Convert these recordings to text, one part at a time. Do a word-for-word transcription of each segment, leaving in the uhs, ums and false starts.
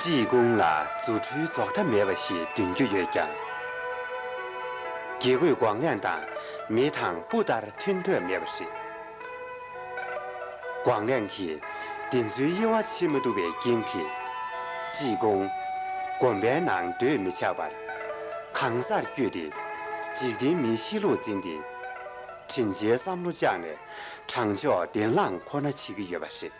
ཅིའི་ཀུང་ལ་རྫུ་འཕྲུལ་རྫོགས་མཐའ་མེད་པ་ཞིག་འདོན་རྒྱུ་ཡོད་ཀྱང་། དགེ་བསྐོས་སྒོ་ངའི་དང་མི་དང་སྤུ་ལྟར་མཐུན་ཐབས་མེད་པ་རེད། སྒོ་ངའི་གིས་འདི་ཚོའི་དབྱེ་བ་ཕྱེ་མི་ཐུབ་པའི་རྐྱེན་གྱིས། ཅིའི་ཀུང་དགོན་པའི་ནང་སྡོད་མི་ཆགས་པར། གང་སར་བསྐྱོད་དེ་འཇིག་རྟེན་མིའི་གཤིས་ལུགས་འཛིན་ཏེ། དྲིན་ཆེན་བསམ་བློ་བཅངས་ནས་དྲང་ཕྱོགས་བདེན་ལྷང་ཁོ་ན་བྱེད་ཀྱི་ཡོད་པ་རེད།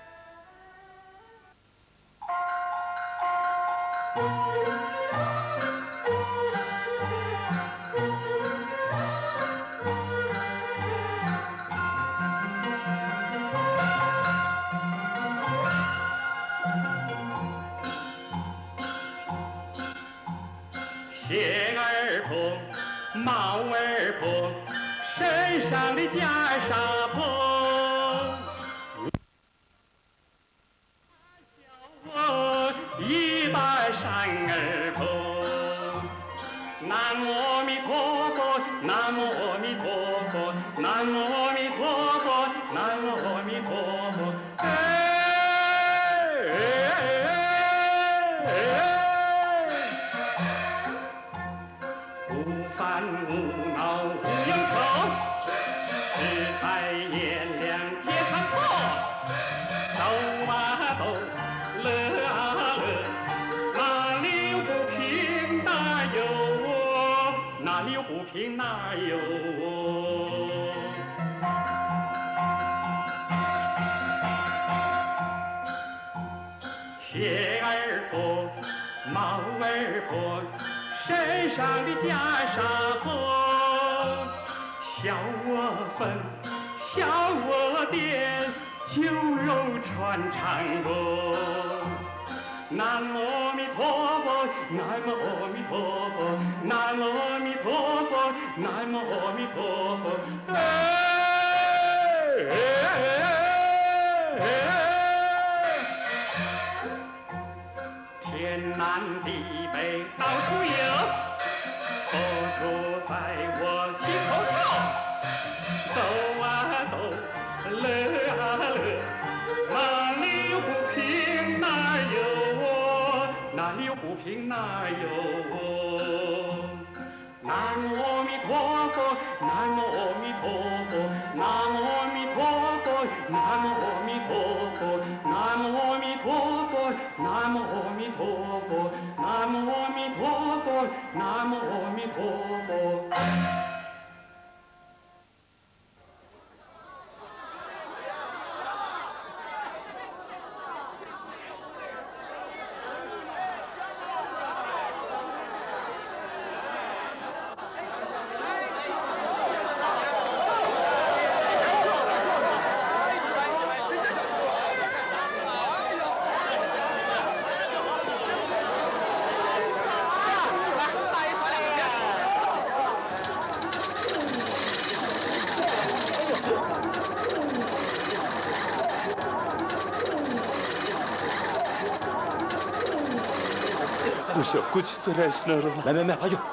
སྐུ་ཞབས་སྐུ་མཁྱེན་གསོལ་རས་ཞིག་གནང་རོགས་གནང་། མེད་མེད་མེད་ཕ་ཡུལ།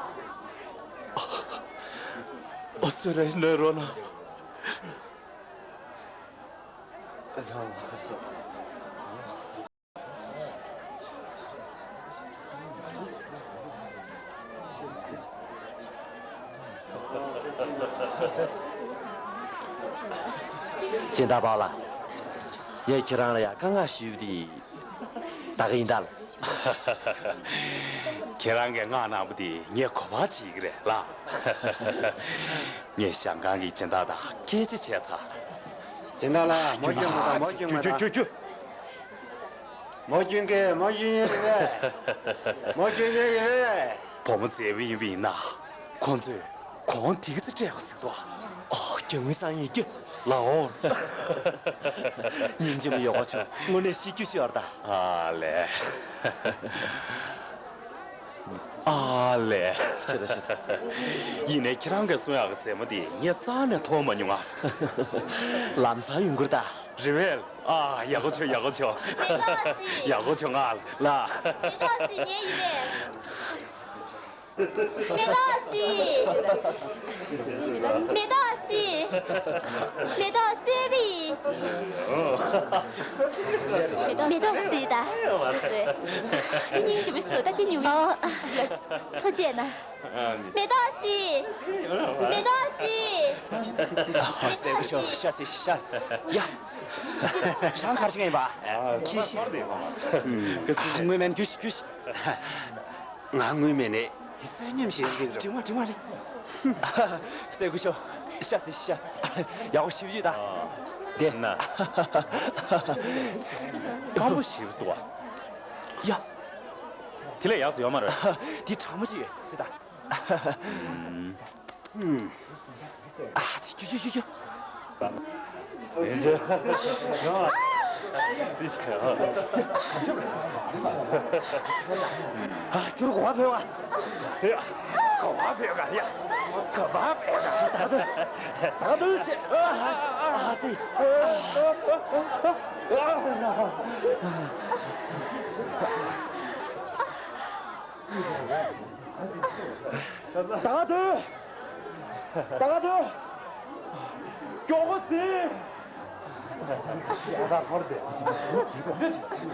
ཨ། གསོལ་རས་ཞིག་གནང་རོགས་གནང་། སྦྱིན་བདག་པཱ་ལགས། ངས་ཁྱེད་རང་ལ་ཡང་བཀའ་མངགས་ཞུས་པ་དེ་ད་ག་ཡིན་ད་ལ། ཁྱེད་རང་གིས་མངགས་གནང་པ་དེ་ངས་ག་པར་བྱེད་ཀྱི་རེད་ལགས། ངས་ཞང་ཀང་གི་སྦྱིན་བདག་དང་སྐད་ཆ་བྱས་ཚར། སྦྱིན་བདག་ལགས་མོ་སྐྱོན་མ་དང་མོ་སྐྱོན་མ་དང་། མོ་སྐྱོན་གྱི་མོ་སྐྱོན་ཡིན་པས། མོ་སྐྱོན་ཡིན་པས། བུ་མོ་མཛེས་པོ་ཡིན་པ་ཡིན་ན། ཁོང་ཚོས་གོང་དེ་ག་ཚོད་སྤྲད་དགོས་ཟེར་འདུག་ཨོ་རྒྱ་དངུལ་སང་ཡིན་རྒྱུ། ལགས་འོང་། སྙིང་རྗེ་མོ་ཡོད་གོ་ཆུང་། དངོས་གནས་ཤི་རྒྱུ་ཤི་བར་ད། ཨ་ལས། ཨ་ལས། ཆེ་ད་ཆེ་ད། ཡིན་ནའི་ཁྱེད་རང་གིས་གསུང་ཡག་གི་རྫས་མ་དེ་ངས་རྩ་ནས་མཐོང་མ་མྱོང་ཨ། ལམ་སང་ཡོང་གི་རེད་ད། རེད་པས། ཨ། ཡག་པོ་བྱུང་། ཡག་པོ་བྱུང་། མེ་ཏོག་སི། ཡག་པོ་བྱུང་ང་ལ། མེ་ཏོག་སི་ངས་ཡིན་པས། མེ་ཏོག་སི། མེ་ཏོག་སི། མེ་ཏོག་སི་བི། མེ་ཏོག་སི་ད། དེ་སྙིང་རྗེ་པོ་ཞིག་འདུག་ད་དེ་ཉོ་གི། ཨོ། ལགས། ཐུགས་རྗེ་གནང་། མེ་ཏོག་སི། མེ་ཏོག་སི། སེ་གོ་ཤོ་ཤ་སེ་ཤ་ཡ། རང་གར་ཞིག་ཡིན་པ། ཁྱི་ཤི། ངུ་མེད་ཁྱི་ཤི་ཁྱི་ཤི། ང་ངུ་མེད་ནས། དེ་བསོད་སྙོམས་ཞིག་རེད། དྲི་མ་དྲི་མ་རེད། སེ་གོ་ཤོ་ཤ་སེ་ཤ་ཡ། ཡག་པོ་ཞིབ་ཡོད་ད། དེ་ན། སྤམ་པོ་ཞིབ་འདུག་བ། ཡ། དེ་ལས་ཡག་ཙམ་ཡོད་མ་རེད། དེ་གྲང་མོ་ཞིག་ཡོད་སྲིད་ད། ཨ་ཙི། ཁྱོད་ཁྱོད་ཁྱོད་ཁྱོད། ཨ། ཁྱོད་གོ་བ་ཕེབས་ག་ཡ། གོ་བ་ཕེབས་ག་ཡ། གོ་བ་ཕེབས་ག་ད་དུང་ད་དུང་ཆེ། ཨ་ཙི། ད་དུང་། ད་དུང་། མགྱོགས་པོ་ཟིན། པཱ་ལགས། པཱ་ལགས། ག་རེ་བྱས་སོང་།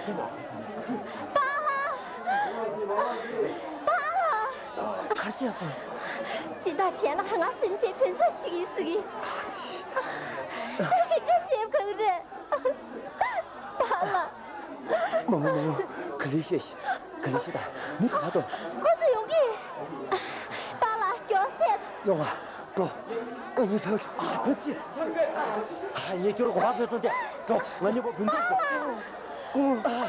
སྦྱིན་བདག་བྱས་ལ་ང་སེམས་ཅན་ཕན་ཚུན་ཅིག་ཡིན་ཟེར་གི། ད་གི་འདྲ་བྱས་གང་རེད། པཱ་ལགས། མོ་མོ་མོ་མོ། ག་ལེ་ཤོད་ཤིག་ག་ལེ་ཤོད་ད། མི་ག་པར་འདུག་ཁོ་ཚོ་ཡོང་གི། པཱ་ལགས་མགྱོགས་སེ། ཡོང་ང་། འགྲོ། ང་གཉིས་ཕེབས་ཤོག་ཨ། བུ་སི། ཨ། ངས་ཁྱོད་རང་གོ་བ་ཕེབས་སོང་སྟེ། འགྲོ། ང་གཉིས་པོ་བུ་མཚམས་འགྲོ། སྐུ་ངོ་།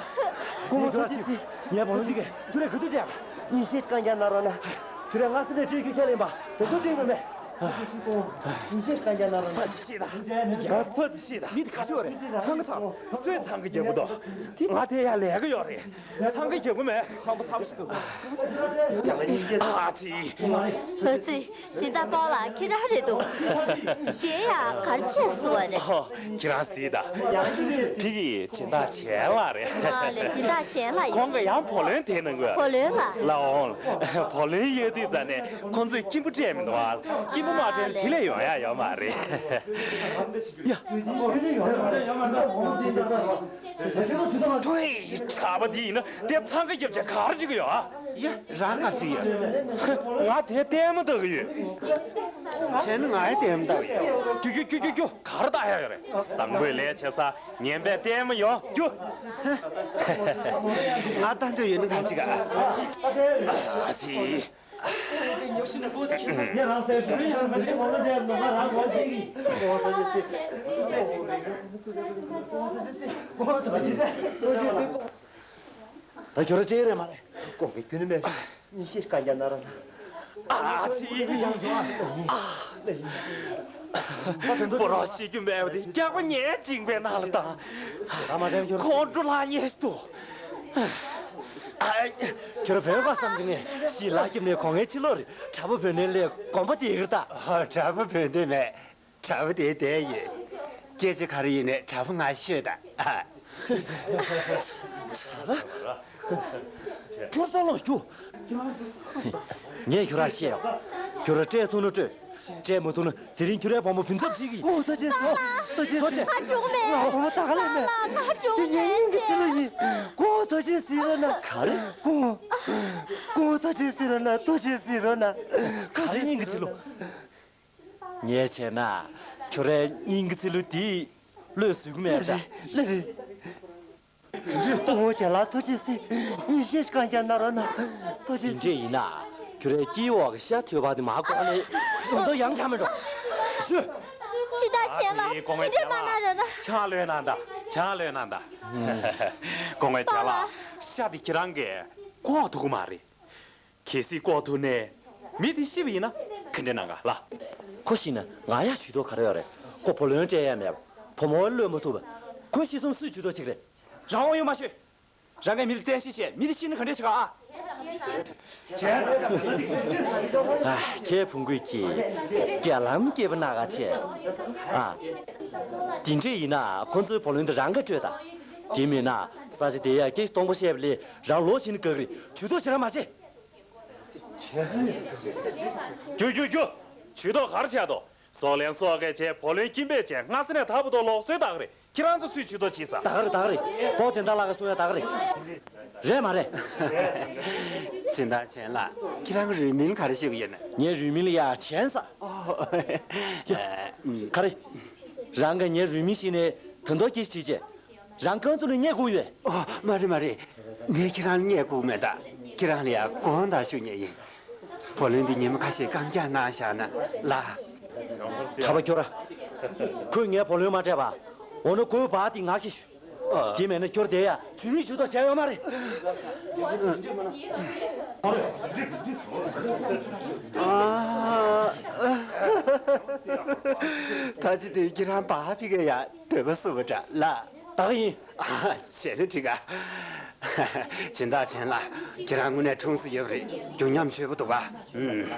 སྐུ་ངོ་ཐུགས་རྗེ་གཟིགས། ངས་བང་ལུང་འདི་གས་ཁྱོད་རང་ག་དུས་སྤྲད་པ། ཉིན་ཤས་རྐང་རྒྱག་གནང་རོགས་གནང་། ཁྱོད་རང་ང་སེམས་ནས་སྤྲད་རྒྱུ་ཁས་ལེན་པ། དེ་ཚོ་སྤྲད་དགོས་མེད། ཉིན་ཤས་རྐང་རྒྱག་གནང་རོགས་གནང་། ཚོད་ཤེས་ད། ཡ། ཚོད་ཤེས་ད། མི་དེ་ག་ཚོད་རེད། འཚང་ཁ་ཚང་། སུས་འཚང་ཁ་རྒྱག་གི་འདུག་ང་དེ་ཡ་ལས་ཀ་ཡོད་རེད། འཚང་ཁ་རྒྱག་གི་མེད། ཁམ་པ་ཚ་པོ་ཞིག་འདུག་ཨ་ཙི། ཨ་ཙི། སྦྱིན་བདག་པཱ་ལགས་ཁྱེད་རང་རེད་འདུག་དེ་ཡ་ག་རེ་བྱས་སོང་བ་རེད། ཨོ། ཁྱེད་རང་གཟིགས་དང་། ཕ་གི་སྦྱིན་བདག་བྱས་ལ་རེད། ཨ་ལེ། སྦྱིན་བདག་བྱས་ལ་ཡིན། ཁོང་གིས་ཡང་བུ་ལོན་དེ་གནང་དགོས། བུ་ལོན་ལ། ལགས་འོང་། བུ་ལོན་ཡོད་དུས་ཙ་ནས་ཁོང་ཚོས་སྐྱིན་པོ་སྤྲད་མི་འདུག་ཨ། སྐྱིན་པོ་མ་སྤྲད་ན་དེ་ལས་ཡོང་ཡ་ཡོད་མ་རེད། ཡ། ཐོས། གྲྭ་པ་འདི་ཡིན་ན་དེ་འཚང་ཁ་རྒྱབ་བྱས་ག་རེ་བྱེད་ཀྱི་ཡོད་ཨ། ཡ། རང་ག་ཟིག་ཡོད། ང་དེ་ལྟད་མོ་ལྟ་གི་ཡོད། བྱས་ན་ང་ཡང་ལྟད་མོ་ལྟ་གི་ཡོད། རྒྱུ་རྒྱུ་རྒྱུ་རྒྱུ་རྒྱུ་ག་རེ་ལྟ་ཡ་ཡོད་རེད། བཟང་པོའི་ལས་བྱེད་ས་ངན་པས་ལྟད་མོ་ཡོང་རྒྱུ། ང་ལྟ་འདོད་ཡོད་ན་ག་རེ་བྱེད་ག་ཨ་ཙི། ད་ཁྱོད་རང་སྤྲད་རེད་མ་རེད། ཁོང་གིས་རྒྱུན་མེད་ཉིན་ཤས་རྐང་རྒྱག་གནང་རོགས་གནང་། ཨ་ཙི། ཨ། པོ་རོགས་ཤེས་རྒྱུ་མེད་པ་དེ་སྐྱག་པ་ཉལ་གཅིག་པའི་ནང་ལ་བཏང་། ཁོང་འགྲོ་ལྷག་ཉེས་སུ། ཨ། ཁྱོད་བོད་པ་བསམ་གྱི་ངས་ཤི་ལ་སྐྱིབས་ནས་གོང་ངའི་ཕྱི་ལོགས་རེད། དྲ་འབུ་བོད་ནས་སླེབས་དགོན་པ་དེ་ཡི་གེར་ལྟ། དྲ་འབུ་བོད་འདོད་མེད། དྲ་འབུ་དེ་བསྡད་ཡོད། སྐད་ཆ་ག་རེ་ཡིན་ནའི་དྲ་འབུ་ང་ཤོད་ད། ཁྱོད་ལྟ་ལོག་རྒྱུ། ངས་ཁྱོད་རང་བཤད་ཡོད། ཁྱོད་རང་སྤྲད་ཐུབ་ན་སྤྲོད། སྤྲད་མ་ཐུབ་ན་དེ་རིང་ཁྱོད་རའི་བུ་མོ་བུ་མཚམས་བྱེད་ཀྱི་ཡིན། ཨོ། ཐུགས་རྗེ་ཆེ། ཐུགས་རྗེ་ཆེ། ང་འགྲོ་མེད། ང་བུ་མོ་ད་ག་ལ་མེད། ང་འགྲོ་དེ་ངའི་མེད་སྙིང་གི་ཚི་ལུ་ཡིན། ཁོ་ཐུགས་རྗེ་གཟིགས་རོགས་གནང་། ག་རེ། ཁོ། ཁོ་ཐུགས་རྗེ་གཟིགས་རོགས་གནང་། ཐུགས་རྗེ་གཟིགས་རོགས་གནང་། ག་རེ་སྙིང་གི་ཚི་ལུ། ངས་བྱས་ན་ཁྱོད་རའི་སྙིང་གི་ཚི་ལུ་དེ་བློས་བཟོད་ཀྱི་མེད་ད། ལགས་རེད། སྐུ་ངོ་བྱས་ལ་ཐུགས་རྗེ་གཟིགས། ཉིན་ཤས་རྐང་རྒྱག་གནང་རོགས་གནང་། ཐུགས་རྗེ་གཟིགས། དེ་འདྲས་ཡིན་ན་ཁྱོད་རའི་སྐེའི་འོག་གི་ཤ་ཐོད་པ་དེ་མར་བཀོག་ནས་ཡོང་དོ་ཡང་ཆ་མེད་འགྲོ། ཤོད། སྦྱིན་བདག་བྱས་ལ་དེ་འདྲས་མ་གནང་རོགས་གནང་། ཕྱག་ལོས་གནང་ད། ཕྱག་ལོས་གནང་ད། སྐུ་ངོ་བྱས་ལ་ཤ་དེ་ཁྱེད་རང་གིས་བཀོག་ཐུབ་ཀྱི་མ་རེད། གལ་སྲིད་བཀོག་ཐུབ་ནས་མི་དེ་ཤི་བ་ཡིན་ན་ག་འདྲ་གནང་ག་ལགས། ཁོ་ཤི་ན་ང་ཡ་ཇུས་གཏོགས་ག་རེ་ཡོད་རེད། ཁོ་བུ་ལོན་སྤྲད་ཡ་མེད་པ། བུ་མོ་བློས་མ་ཐུབ་པ། ཁོ་ཤི་སོང་སུས་ཇུས་གཏོགས་བྱེད་ཀྱི་རེད། རང་དབང་ཡོད་མ་ཤོད། རང་གིས་མི་ལ་བཙན་ཤེད་བྱས། མི་དེ་ཤི་ན་ག་འདྲ་བྱེད་ག་ཨ། ཨ། ཁྱེད་བུ་འགོས་ཀྱིས་སྐྱེ་ལམ་སྐྱེས་པ་ན་ག་ཆེ། ཨ། དེ་འདྲས་ཡིན་ན་ཁོ་ཚོའི་བུ་ལོན་དེ་རང་གིས་སྤྲོད་དང་། དེ་མིན་ན་ས་ཆ་དེ་ཡ་སྐད་ཆ་སྟོང་པ་བཤད་པ་ལས་རང་ལོག་ཕྱིན་ན་དགའ་གི་རེད། ཇུས་གཏོགས་བྱེད་ར་མ་བྱེད། རྒྱུ་རྒྱུ་རྒྱུ། ཇུས་གཏོགས་ག་རེ་བྱས་དོ། སོག་ལན་སོག་གེ་བྱས་བུ་ལོན་ཁྱིམ་པས་བྱས་སྔ་ས་ནས་ད་བར་དུ་ལོག་སྲོལ་དག་རེད། ཁྱེད་རང་ཚོ་སུས་ཇུས་གཏོགས་བྱས་ས། ད་ག་རེད། ད་ག་རེད། ཕོགས་ཅན་ད་ལག་ག་སོང་ཡ་ད་ག་རེད། རེད་མ་རེད། སྦྱིན་བདག་ཆེན་ལགས། ཁྱེད་རང་གི་རུས་མིང་ག་རེ་ཞུ་གི་ཡོད་ན། ངའི་རུས་མིང་ལ་ཡ་ཆེན་ཟེར། ཨོ། ཨེ། ག་རེ། རང་གིས་ངའི་རུས་མིང་ཤེས་ནས་ད་དུང་སྐད་ཆ་དྲིས་བྱས། རང་རྐང་བཙུགས་ནས་བསྙད་བཀུག་ཡོད། ཨོ། མ་རེད་མ་རེད། ངས་ཁྱེད་རང་ལ་བསྙད་བཀུག་མེད་ད། ཁྱེད་རང་ལ་ཡ་དགོངས་དག་ཞུ་མཁན་ཡིན། བུ་ལོན་འདི་ཉིན་མོ་ཁ་ཤས་རྐང་བཀྱག་གནང་བཞག་ན་ལ། གྲྭ་པ་ཁྱོད་ར། ཁོས་ངའི་བུ་ལོན་མ་སྤྲད་པ། འོ་ན་ཁོའི་བ་དེ་ང་གིས་ཞུ། དེ་མེད་ན་ཁྱོད་དེ་ཡ་ཇུས་མེད་ཇུས་གཏོགས་བྱས་ཡོད་མ་རེད། ཨ། ད་ཅི་དེ་ཁྱེད་རང་བ་ཕི་ག་ཡ་འདོད་པ་སུ་བ་འདྲ་ལ། ད་ག་ཡིན། ཨ། བྱས་ན་འགྲིག་ག། སྦྱིན་བདག་ཆེན་ལགས། ཁྱེད་རང་དངོས་གནས་འཁྲུངས་ས་ཡོད་པ་རེད། རྒྱུ་ཉམས་ཆེ་པོ་འདུག་ག། ཨུམ།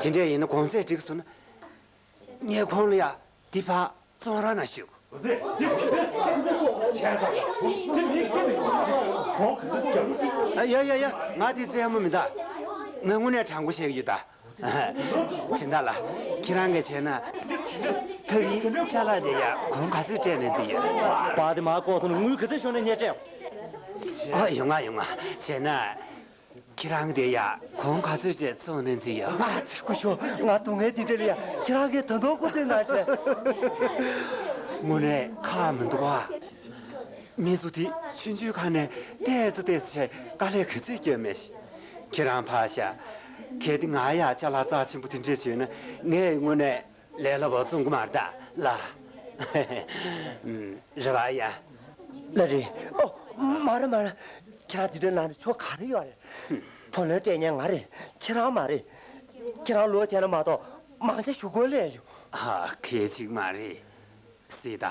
དེ་འདྲས་ཡིན་ན་གོང་ཚད་འགྲིག་སོང་ན། ངས་ཁོང་ལ་ཡ་འདི་ཕར་བཙོང་རོགས་གནང་ཞུ། ཨ། ཡ་ཡ་ཡ། ང་དེ་རྩེད་མོ་མི་འདུག། ང་དངོས་གནས་དྲང་པོ་བཤད་ཀྱི་ཡོད་ད། སྦྱིན་བདག་ལགས། ཁྱེད་རང་གིས་བྱས་ན། ཕ་གིའི་ཅ་ལག་དེ་ཡ་གོང་ག་ཚོད་སྤྲད་ནས་རྩིས་ཡོད། པ་དེ་མར་བཀོག་སོང་ན་དངུལ་ག་ཚོད་ཤོར་ནས་ངས་སྤྲད། ཨ། ཡོང་ང་ཡོང་ང་། བྱས་ན། ཁྱེད་རང་དེ་ཡ་གོང་ག་ཚོད་བཅས་བཙོང་ནས་རྩིས་ཡོད། ཨ་ཙི། སྐུ་ཞབས། ང་སྡུག་བསྔལ་འདི་འདྲ་ལ་ཡ་ཁྱེད་རང་གིས་ད་དུང་སྐུ་རྩེད་གནང་བྱས། དངོས་གནས་ཁག་མི་འདུག་ག། མི་ཚོ་དེ་ཆུང་ཆུང་ཁ་ནས་ཏོག་ཙམ་ཏོག་ཙམ་བྱས་དཀའ་ལས་ག་ཚོད་བསྐྱོན་མེད་ཤག། ཁྱེད་རང་ཕར་བཞག། གལ་ཏེ་ང་ཡ་ཅ་ལག་རྩ་ཆེན་པོ་དེ་འདྲས་བྱུང་ན་ངས་དངོས་གནས་ལས་སླ་པོ་བཙོང་གི་མ་རེད་ད་ལ། ཨུམ། རེད་པ་ཡ། ལགས་རེད། ཨོ། མ་རེད་མ་རེད། ཁྱེད་རང་དེ་འདྲ་ལབ་ན་ཆོ་ག་རེ་ཡོད་རེད། བུ་ལོན་སྤྲད་མཁན་ང་རེད། ཁྱེད་རང་མ་རེད། ཁྱེད་རང་ལོ་དེ་ན་མ་གཏོགས་མང་ཆེ་གཞུག་གུ་སླེབས་ཡོད། ཨ། གལ་ཆེ་གི་མ་རེད། སྲིད་ད།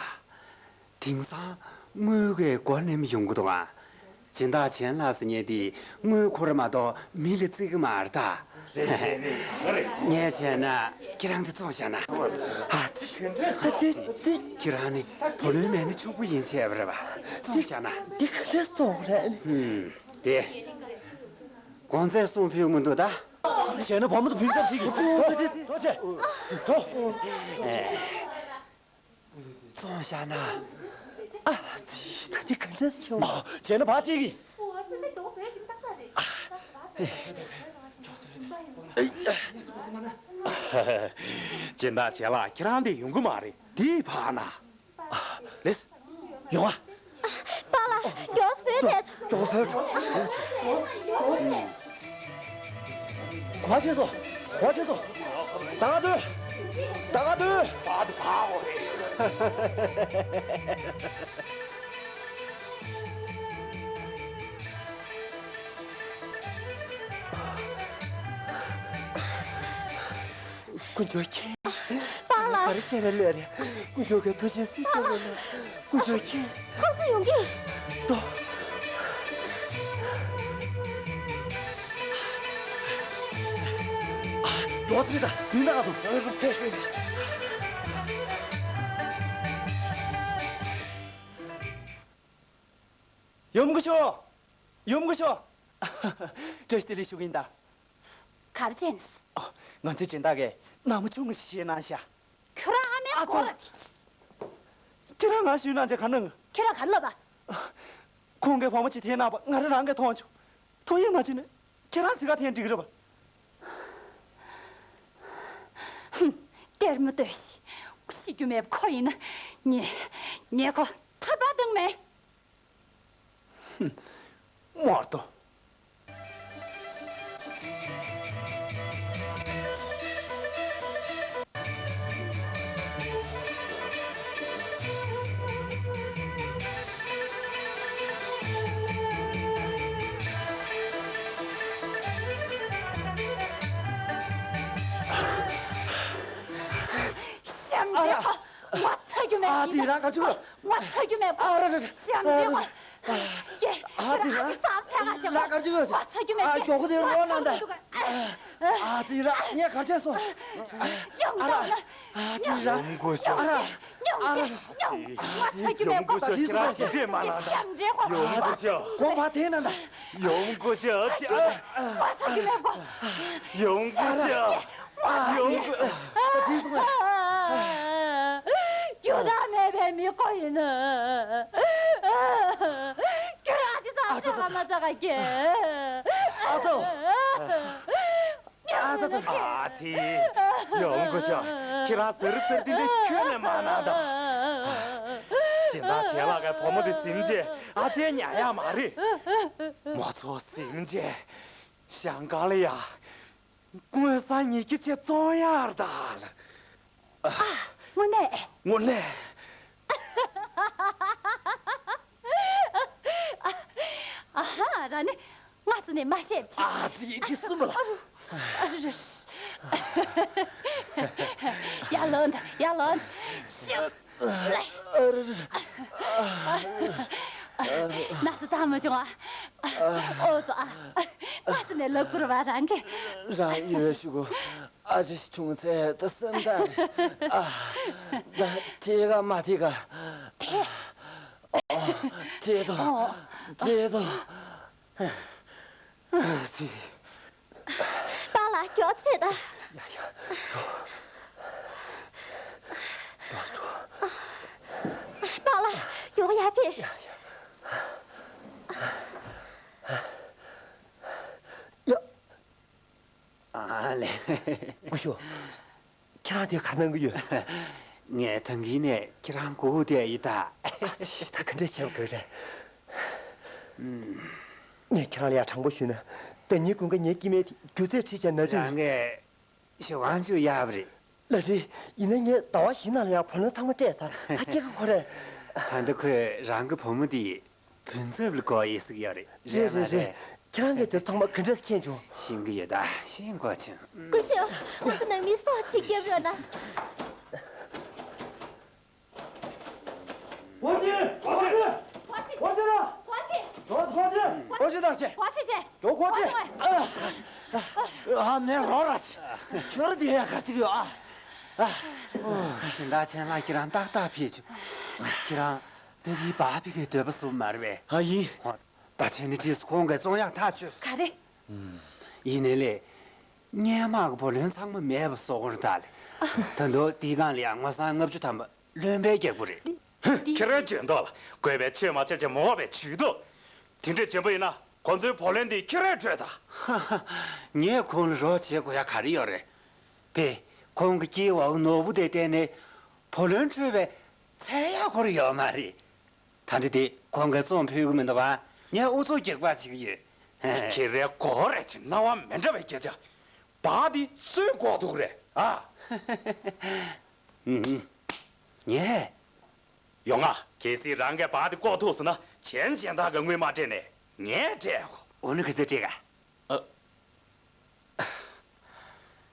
དེང་སང་དངུལ་གྱི་མགོ་ནེམ་ཡོང་གི་འདུག་ཨ། སྦྱིན་བདག་ཆེན་ལགས་ཟེར་མཁན་དེ་དངུལ་ཁོ་རང་མ་གཏོགས་མི་ལ་བརྩི་གི་མ་རེད་ད། རེད་རེད་རེད། ངས་བྱས་ན་ཁྱེད་རང་དེ་བཙོང་བཞག་ན། ཨ་ཙི། ད་དེ་དེ། ཁྱེད་རང་ནི་བུ་ལོན་མེད་ན་ཕྱུག་པོ་ཡིན་བྱས་པ་རེད་པ། བཙོང་བཞག་ན། འདི་ག་འདྲས་བཙོང་རེད། ཧུམ། དེ། གོང་ཚད་གསུངས་ཕོད་མི་འདུག་ད། བྱས་ན་བུ་མོ་དང་བུ་མཚམས་ཅིག་གིས། འགྲོ། འགྲོ་བྱས། འགྲོ། ཨེ། བཙོང་བཞག་ན། ཨ་ཙི། ད་འདི་ག་འདྲས་བྱུང་། བྱས་ན་བ་གཅིག་གིས། སྦྱིན་བདག་ཆེ་ལགས། ཁྱེད་རང་འདི་ཡོང་གི་མ་རེད། འདི་ཕར་ན། ལེས། ཡོང་ཨ། པཱ་ལགས། མགྱོགས་སུ་བུད་ཐལ། མགྱོགས་སུ་བུད་འགྲོ། གོ་བ་ཆེ་སོང་། གོ་བ་ཆེ་སོང་། ད་ག་སྡོད། ད་ག་སྡོད། དཀོན་མཆོག་མཁྱེན། པཱ་ལགས། ག་རེ་བྱས་ན་ལོས་རེད། དཀོན་མཆོག་གིས་ཐུགས་རྗེ་གཟིགས་ཐུབ་རེད་ན། དཀོན་མཆོག་མཁྱེན། ཕོག་ཐུག་ཡོང་གི། འགྲོ། འགྲོ་སྲིད་ད། དུས་ནག་ཏུ། ཕེབས་ཕེབས། ཡུམ་སྐུ་ཞབས། ཡུམ་སྐུ་ཞབས། བཀྲ་ཤིས་བདེ་ལེགས་ཞུ་གི་ཡིན་ད། ག་རེ་བྱས་ནས། ཨ། ང་ཚོའི་སྦྱིན་བདག་གིས་ནག་མོ་ཆུང་ངུ་ཞིག་བཞེས་གནང་ཤག། ཁྱོད་རང་ཨ་མའི་ཨ་ཙི། སྐོར་ར་དེ། ཁྱོད་རང་ང་ཞུས་གནང་བྱས་ག་རེ་གནང་། ཁྱོད་རང་ག་རེ་ལབ་པ། ཁོང་གིས་བུ་མོ་ཅིག་འཐེན་གནང་བ་ང་རང་རང་གིས་མཐོང་བྱུང་། ཐུགས་ཡིད་མ་ཆེས་ན་ཁྱེད་རང་གཟིགས་ག་འཐེན་འགྲིག་གི་རེད་པ། ཧུམ། གཏེར་མ་ལྟོས་ཤིག། ཤི་རྒྱུ་མེད་པ་ཁོ་ཡིན་ན། ངས། ངས་ཁོ་ཐར་པ་བཏང་མེད། ཧུམ། མོར་ཏོ། ཞབས་འདྲེན་ཁོ། ང་ཚ་རྒྱུ་མེད། ཨ་ཙི། རང་ག་ཅུ། ང་ཚ་རྒྱུ་མེད། ཨ་ར་ར་ར། ཞབས་འདྲེན་ཁོ། ཀྱེ། ཨ་ཙི། རང་ཨ་ཙི། ང་ཚ་རྒྱུ་མེད། ཨ་མགྱོགས་པོ་དེ་རོགས་གནང་ད། ཨ་ཙི་ར། ངས་གར་ཆས་སོང་། ཨ་ར། ཨ་ཙི་ར། ཡུམ་སྐུ་ཞབས། ཨ་ར། ཡུམ་སྐུ་ཞབས། ང་ཚ་རྒྱུ་མེད་ཀོ། ཡུམ་སྐུ་ཞབས། ཁྱེད་རང་ཞབས་འདྲེན་མ་གནང་ད། ཞབས་འདྲེན་ཁོ། ཡུམ་སྐུ་ཞབས། གོང་མ་དེ་ན་ད། ཡུམ་སྐུ་ཞབས། ང་ཚ་རྒྱུ་མེད་ཀོ། ཡུམ་སྐུ་ཞབས། ཡུམ་སྐུ། ད་དེ་སོང་ངས། རྒྱུ་དག་མེད་པའི་མི་ཁོ་ཡིན་ན། ཁྱོད་ཨ་ཅེ་ས་ཨ་ཅེ་ས་མ་ཚ་ག་གེ། ཨ་ཚོ། ཨ་ཚ་ཚ། ཨ་ཙི། ཡོང་གོ་ཤོག་ཁྱེད་རང་ཟེར་ཟེར་དེ་འདྲ་ཁྱོན་ནས་མ་གནང་དང་། སྦྱིན་བདག་བྱས་ལགས་ཀའི་བུ་མོ་དེ་ཟིན་རྗེས་ཨ་ཅེ་ཉར་ཡག་མ་རེད། མོ་ཚོ་ཟིན་རྗེས་ཞང་ཀང་ལ་ཡ་དངུལ་སྲང་ཉིས་བརྒྱ་ཅིག་བཙོང་ཡག་རེད་ད། ཨ། དངོས་གནས། དངོས་གནས། ཨ་ཧ། རང་ནི་སྔ་ས་ནས་མ་བཤད་ཅིག་ཨ་ཙི། ཁྱི་སུ་མ་ལ། ཨ་རུ། ཨ་རུ་རུ། ཡར་ལོངས་དང་། ཡར་ལོངས་དང་། ཤུགས། ཨ་རུ་རུ། ན་ས་ད་མ་བྱུང་ཨ། ཨོ་ཙོ་ཨ། སྔ་ས་ནས་ལབ་དགོས་རེད་པ་རང་གིས། རང་ཡོད་ཞུ་གོ་ཨ་ཅེ་ཞིག་བྱུང་ཚེ་ད་སེམས་ཐག་རེད། ཨ། ད་དེ་ག་མ་དེ་ག་དེ། ཨོ། དེ་དོ། ཨོ། དེ་དོ། ཨ་ཙི། པཱ་ལགས་མགྱོགས་ཕེབས་དང་། ཡ་ཡ། འགྲོ། མགྱོགས་འགྲོ། པཱ་ལགས་མགྱོགས་ཡར་ཕེབས། ཡ་ཡ། ཡ། ཨ་ལེ། སྐུ་ཞབས། ཁྱེད་རང་དེ་ག་གནང་གི་ཡོད། ངས་ཐང་གི་ནས་ཁྱེད་རང་སྒུག་བསྡད་ཡིན་ད། ཨ་ཙི། ད་ག་འདྲ་བྱེད་དགོས་རེད། ངས་ཁྱེད་རང་ལ་ཡ་དྲང་པོ་ཞུས་ན། ཟླ་ཉིན་དགུན་ཁ་ངའི་སྐྱེ་དམན་དེ་རྒྱུ་ཚད་ཁྲིད་བྱས་ན་དུས། རང་གིས་ཞུ་གང་ཞུ་ཡག་པ་རེད། ལགས་རེད། ཡིན་ན་ངས་ཟླ་བ་བཞི་ནང་ལ་ཡ་བུ་ལོན་ཚང་མ་སྤྲད་ཚར། ད་སྐྱེ་ཁ་ཁོ་རེད། ད་ལྟ་ཁོས་རང་གི་བུ་མོ་དེ་བུན་ཚབ་ལ་དགོས་ཡིན་ཟེར་གྱི་ཡོད་རེད། རེད་རེད་མ་རེད། རེད། ཁྱེད་རང་གིས་དེ་ཚང་མ་ག་འདྲས་མཁྱེན་བྱུང་། ཤེས་ཀྱི་ཡོད་ད། ཤེས་དགོས་བྱུང་། སྐུ་ཞབས། ང་ཚོ་ནང་མི་སྲོག་ཅིག་བརྒྱབ་ཡོད་ན། ཝ་ཅི། ཝ་ཅི། ཝ་ཅི། ཝ་ཅི། ཝ་ཅི། ཝ་ཅི། ཝ་ཅི། ཨ། ཨ། མེ་རོ་ར། ཁྱོད་དེ་ཡ་ག་ཅིག་ཡོད་ཨ། ཨ། སྦྱིན་བདག་ཆེན་ལགས་ཁྱེད་རང་ཏག་ཏག་ཕེབས་བྱུང་། ཁྱེད་རང་ཕ་གིའི་བ་ཕ་གིའི་འདོད་པ་བཟུང་མ་རེད་པས། ཨ་ཡིན། ཧོ། ད་ཆེན་ནི་དུས་སུ་ཁོང་གིས་བཙོང་ཡག་ཐག་ཆོད་སོང་། ག་རེ། ཡིན་ནའི་ལས། སྔོན་མ་གི་བུ་ལོན་ཚང་མ་མེད་པ་བཟོ་དགོས་རེད་ད་ལས། ད་དུང་དེའི་སྒང་ལ་ཡང་དངུལ་སྲང་ལྔ་བཅུ་ཐམ་པ་བློན་པོས་རྒྱག་དགོས་རེད། ཧུམ། ཁྱེད་རའི་འཇོན་ཐོག་ལ་དགོས་པའི་ཆོས་མ་བྱས་ཅིག་མ་འོངས་པའི་ཇུས་གཏོགས། དེ་འདྲས་བྱེད་པ་ཡིན་ན་ཁོ་ཚོའི་བུ་ལོན་དེ་ཁྱེད་རས་སྤྲོད་དང་། ཧ་ཧ། ངས་ཁོང་ལ་རོགས་བྱེད་དགོས་ཡ་ག་རེ་ཡོད་རེད། དཔེ། ཁོང་གི་སྐྱེས་བུ་ནོར་བུ་དེ་བརྟེན་ནས་བུ་ལོན་འཕྲོད་པའི་ཚད་ཡག་ཁོ་རང་ཡོད་མ་རེད། ད་འདི་དེ་ཁོང་གིས་བཙོང་ཕོད་ཀྱི་མི་འདུག་པ། ངས་ཨུ་ཚུགས་རྒྱག་པ་བྱེད་ཀྱི་ཡོད། ཁྱེད་རའི་མགོ་རེད་ཅིག་རྣ་བ་མི་འདྲ་བའི་སྐད་ཆ། བ་འདི་སུས་ལྐོག་ཐུག་རེད་ཨ། ངས། ཡོང་ང་། གལ་སྲིད་རང་གིས་བ་འདི་ལྐོག་ཐུག་སོང་ན་ཆན་ཅན་དག་གིས་དངུལ་མ་སྤྲད་ནས་ངས་སྤྲད་དགོས། འོ་ན་ག་ཚོད་སྤྲད་ག་ཨ།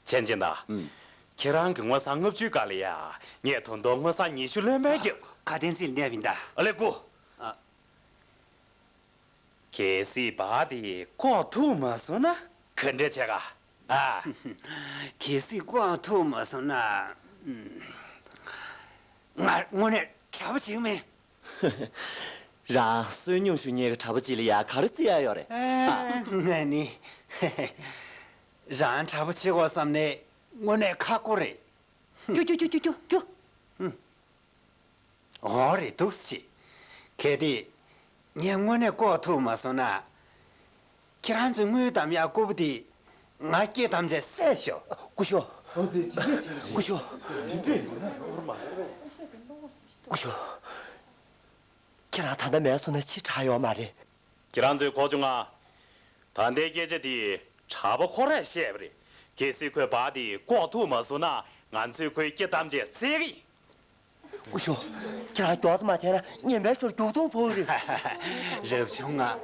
ཆན་ཅན་དག་ཨུམ། ཁྱེད་རང་གི་དངུལ་སྲང་ལྔ་བཅུའི་སྒང་ལ་ཡ། ངས་ད་དུང་དངུལ་སྲང་ཉི་ཤུ་ལོན་པའི་རྒྱབ། ཁ་དན་ཚིག་ལ་གནས་པ་ཡིན་ད། ཨ་ལས་སྐུ། ཨ། གལ་སྲིད་བ་དེ་ལྐོག་ཐུག་མ་སོང་ན་ག་འདྲ་བྱེད་ག་ཨ། གལ་སྲིད་ལྐོག་ཐུག་མ་སོང་ན། ང་དངོས་གནས་གྲྭ་པ་བྱེད་ཀྱི་མེད། རང་བསོད་སྙོམས་ཞུ་མཁན་གྱི་གྲྭ་པ་ཅིག་ལ་ཡ་ག་རེ་བརྩི་ཡ་ཡོད་རེད་ཨ། ང་ནི་རང་གྲྭ་པ་བྱེད་དགོས་བསམ་ནས་དངོས་གནས་ཁག་པོ་རེད། རྒྱུ་རྒྱུ་རྒྱུ་རྒྱུ་རྒྱུ། འོ་རེད་འདུག་སེ། གལ་ཏེ། ངས་དངོས་གནས་ལྐོག་ཐུག་མ་སོང་ན། ཁྱེད་རང་ཚོའི་དངུལ་གདམ་ཡག་ལྐུགས་པ་དེ་ང་སྐྱེ་ཐམས་ཅད་བསད་ཤོག་སྐུ་ཞབས། སྐུ་ཞབས། སྐུ་ཞབས། ཁྱེད་རང་ད་ལྟ་མེད་སོང་ན་ཕྱིར་དྲག་ཡོད་མ་རེད། ཁྱེད་རང་ཚོས་གོ་བྱུང་ང་། ད་ལྟའི་སྐད་ཆ་འདི་གྲྭ་པ་ཁོ་རས་བཤད་པ་རེད། གལ་སྲིད་ཁོས་བ་འདི་ལྐོག་ཐུག་མ་སོང་ན་ང་ཚོས་ཁོའི་སྐེ་ཐམས་ཅད་བསད་ཀྱི་ཡིན། སྐུ་ཞབས། ཁྱེད་རང་མགྱོགས་ཙམ་མ་བྱས་ན་ངན་པའི་ཞོར་རྒྱུག་དུང་ཕོག་གི་རེད། རབ་བྱུང་ང་།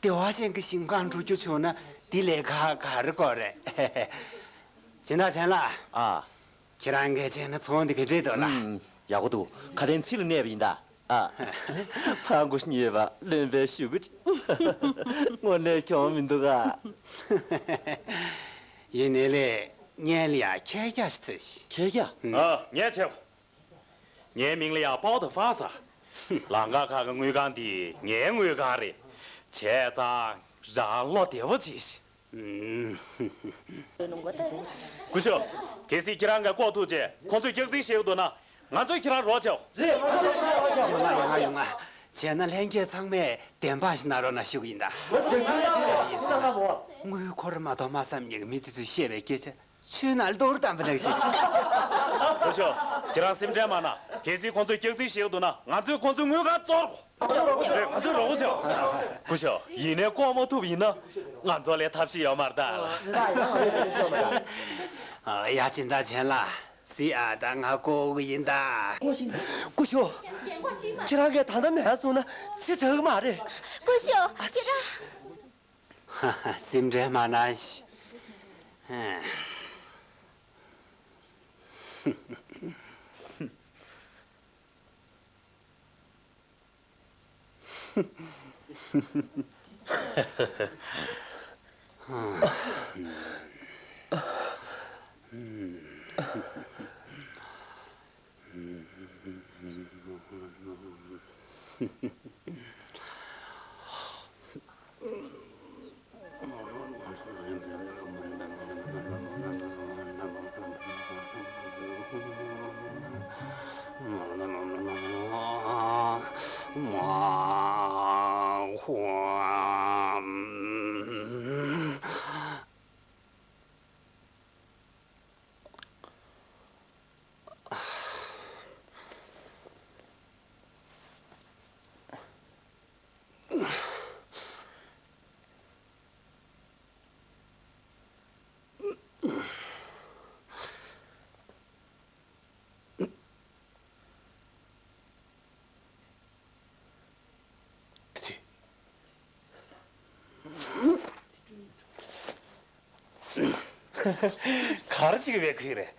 བདེ་བ་ཅན་གྱི་ཞིང་ཁམས་འགྲོ་རྒྱུ་བྱུང་ན་འདི་ལས་ཀ་ག་རེ་དགོས་རེད། སྦྱིན་བདག་ཆེན་ལགས། ཨ། ཁྱེད་རང་གིས་བྱས་ན་ཚོང་འདི་ག་འདྲས་འདུག་ལགས། ཨུམ། ཡག་པོ་འདུག་ཁ་དན་ཚིག་ལ་གནས་པ་ཡིན་ད། ཨ། ཕ་མགོ་བཤུས་ཡོད་པ་བློན་པོའི་ཞུ་སྐུལ་ཅིག་དངོས་གནས་གྱོང་མི་འདུག་ག་ཡིན་ནའི་ལས་སྔོན་ལ་ཡ་ཁྱེད་རྒྱ་ཞིག་འཚོལ་ཞིག་ཁྱེད་རྒྱ། ཨ། ངས་བྱེད། ངའི་མིང་ལ་ཡ་པའོ་ཏི་ཧྥ་ཟེར། ལམ་ཁ་ཁ་གི་དངུལ་ཁང་འདི་ངའི་དངུལ་ཁང་རེད། བྱས་ཙང་རང་བློ་བདེ་པོ་བྱེད་ཤིག་སྐུ་ཞབས། གལ་སྲིད་ཁྱེད་རང་གིས་ལྐོག་ཐུག་བྱས་ཁོང་ཚོས་སྐྱག་རྫུན་བཤད་ཀྱི་འདུག་ན། ང་ཚོས་ཁྱེད་རང་རོགས་བྱའོ། རེད། ང་ཚོས་རོགས་བྱའོ། ཡོང་ང་ཡོང་ང་ཡོང་ང་། བྱས་ན་ལྷན་རྒྱས་ཚང་མས་བདེན་དཔང་ཞིག་གནང་རོགས་གནང་ཞུ་གི་ཡིན་ད། ང་ཚོས་ཁྱེད་རང་ཞིག་གནང་གནང་མོ། དངུལ་འཁོར་མ་གཏོགས་མ་བསམ་མཁན་གྱི་མི་དེ་ཚོས་བཤད་པའི་སྐད་ཆ་ཆུའི་ནང་རྡོ་རུ་བཏང་པ་ནང་བཞིན། སྐུ་ཞབས། ཁྱེད་རང་སེམས་ཁྲལ་མ་གནང་། གལ་སྲིད་ཁོང་ཚོས་སྐྱག་རྫུན་བཤད་ཀྱི་འདུག་ན་ང་ཚོས་ཁོང་ཚོའི་དངུལ་ཁང་གཏོར། རེད། ང་ཚོས་རོགས་པ་བྱེད། སྐུ་ཞབས། ཡིན་ནའི་ལྐོག་མ་ཐུབ་ཡིན་ན་ང་ཚོ་ལ་ཐབས་ཤེས་ཡོད་མ་རེད་ད། ཡ་ཅིན་ད་ཆེན་ལ། སི་ཨ་ད་ང་ལྐོག་གི་ཡིན་ད། སྐུ་ཞབས། ཁྱེད་རང་གིས་ད་ལྟ་མེད་སོང་ན་ཕྱི་དྲག་གི་མ་རེད། སྐུ་ཞབས། ཁྱེད་རང་། ཧ་ཧ། སེམས་ཁྲལ་མ་གནང་ཞིག་ག་རེ་བྱེད་ཀྱི་ཡོད་པའི་ཁུལ་རེད།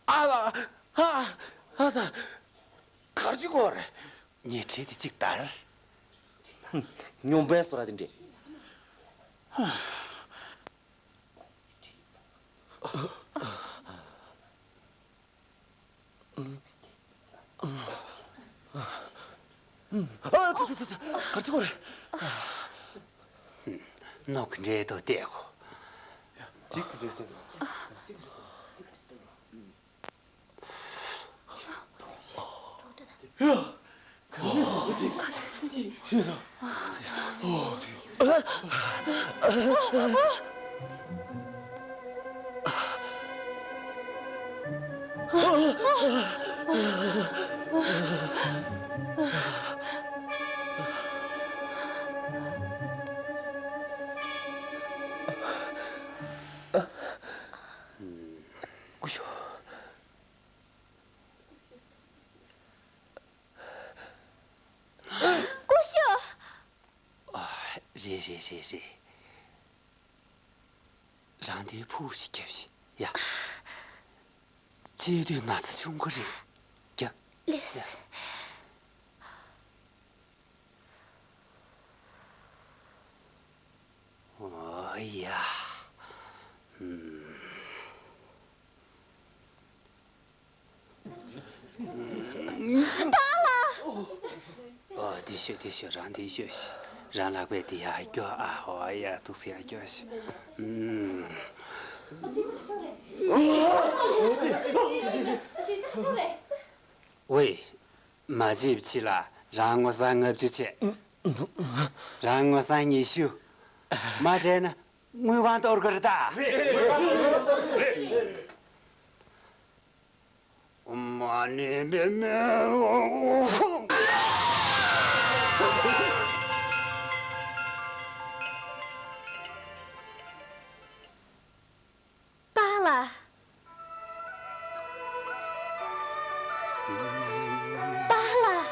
ཨ་ལ། ཨ། ཨ་ད། གར་ཅི་གོ་རེད། ཉལ་ཁྲི་དེ་གཅིག་དར། སྨྱོན་པའི་བཟོ་འདྲ་དེ་འདྲས། ཨ་ཙི་ཙི་ཙི། གར་ཅི་གོ་རེད། ནོག་འདྲེ་དོ་བལྟས་གོ། ཅིག་རེད་ཟེར། ཡ། སྐུ་ཞབས། སྐུ་ཞབས། ཨ། རེད་རེད་རེད་རེད། རང་དེའི་ཕུག་ཞིག་རྒྱབ་ཤིག་ཡ། ཅི་དུས་ན་ཚ་ཆུང་གི་རེད། རྒྱབ། ལེས། ཡ། ཨོ་ཡ། ཧུམ། པཱ་ལགས། ཨོ། དེ་ཤོད་དེ་ཤོད། རང་དེ་ཤོད་ཤིག་རང་ལག་པས་དེ་ཡར་སྐྱོར་ཨ། ཨོ་ཡ། ཐུགས་སུ་ཡར་སྐྱོར་ཤིག་ཨུམ། ཝེ། མ་བརྗེད་པ་ཅིག་ལ་རང་ངོ་ས་ལྔ་བཅུ་བྱས། རང་ངོ་ས་ཉི་ཤུ། མ་སྤྲད་ན་དངུལ་ཁང་གཏོར་གི་རེད་ད། མ་ཎི་པདྨེ། པཱ་ལགས། པཱ་ལགས།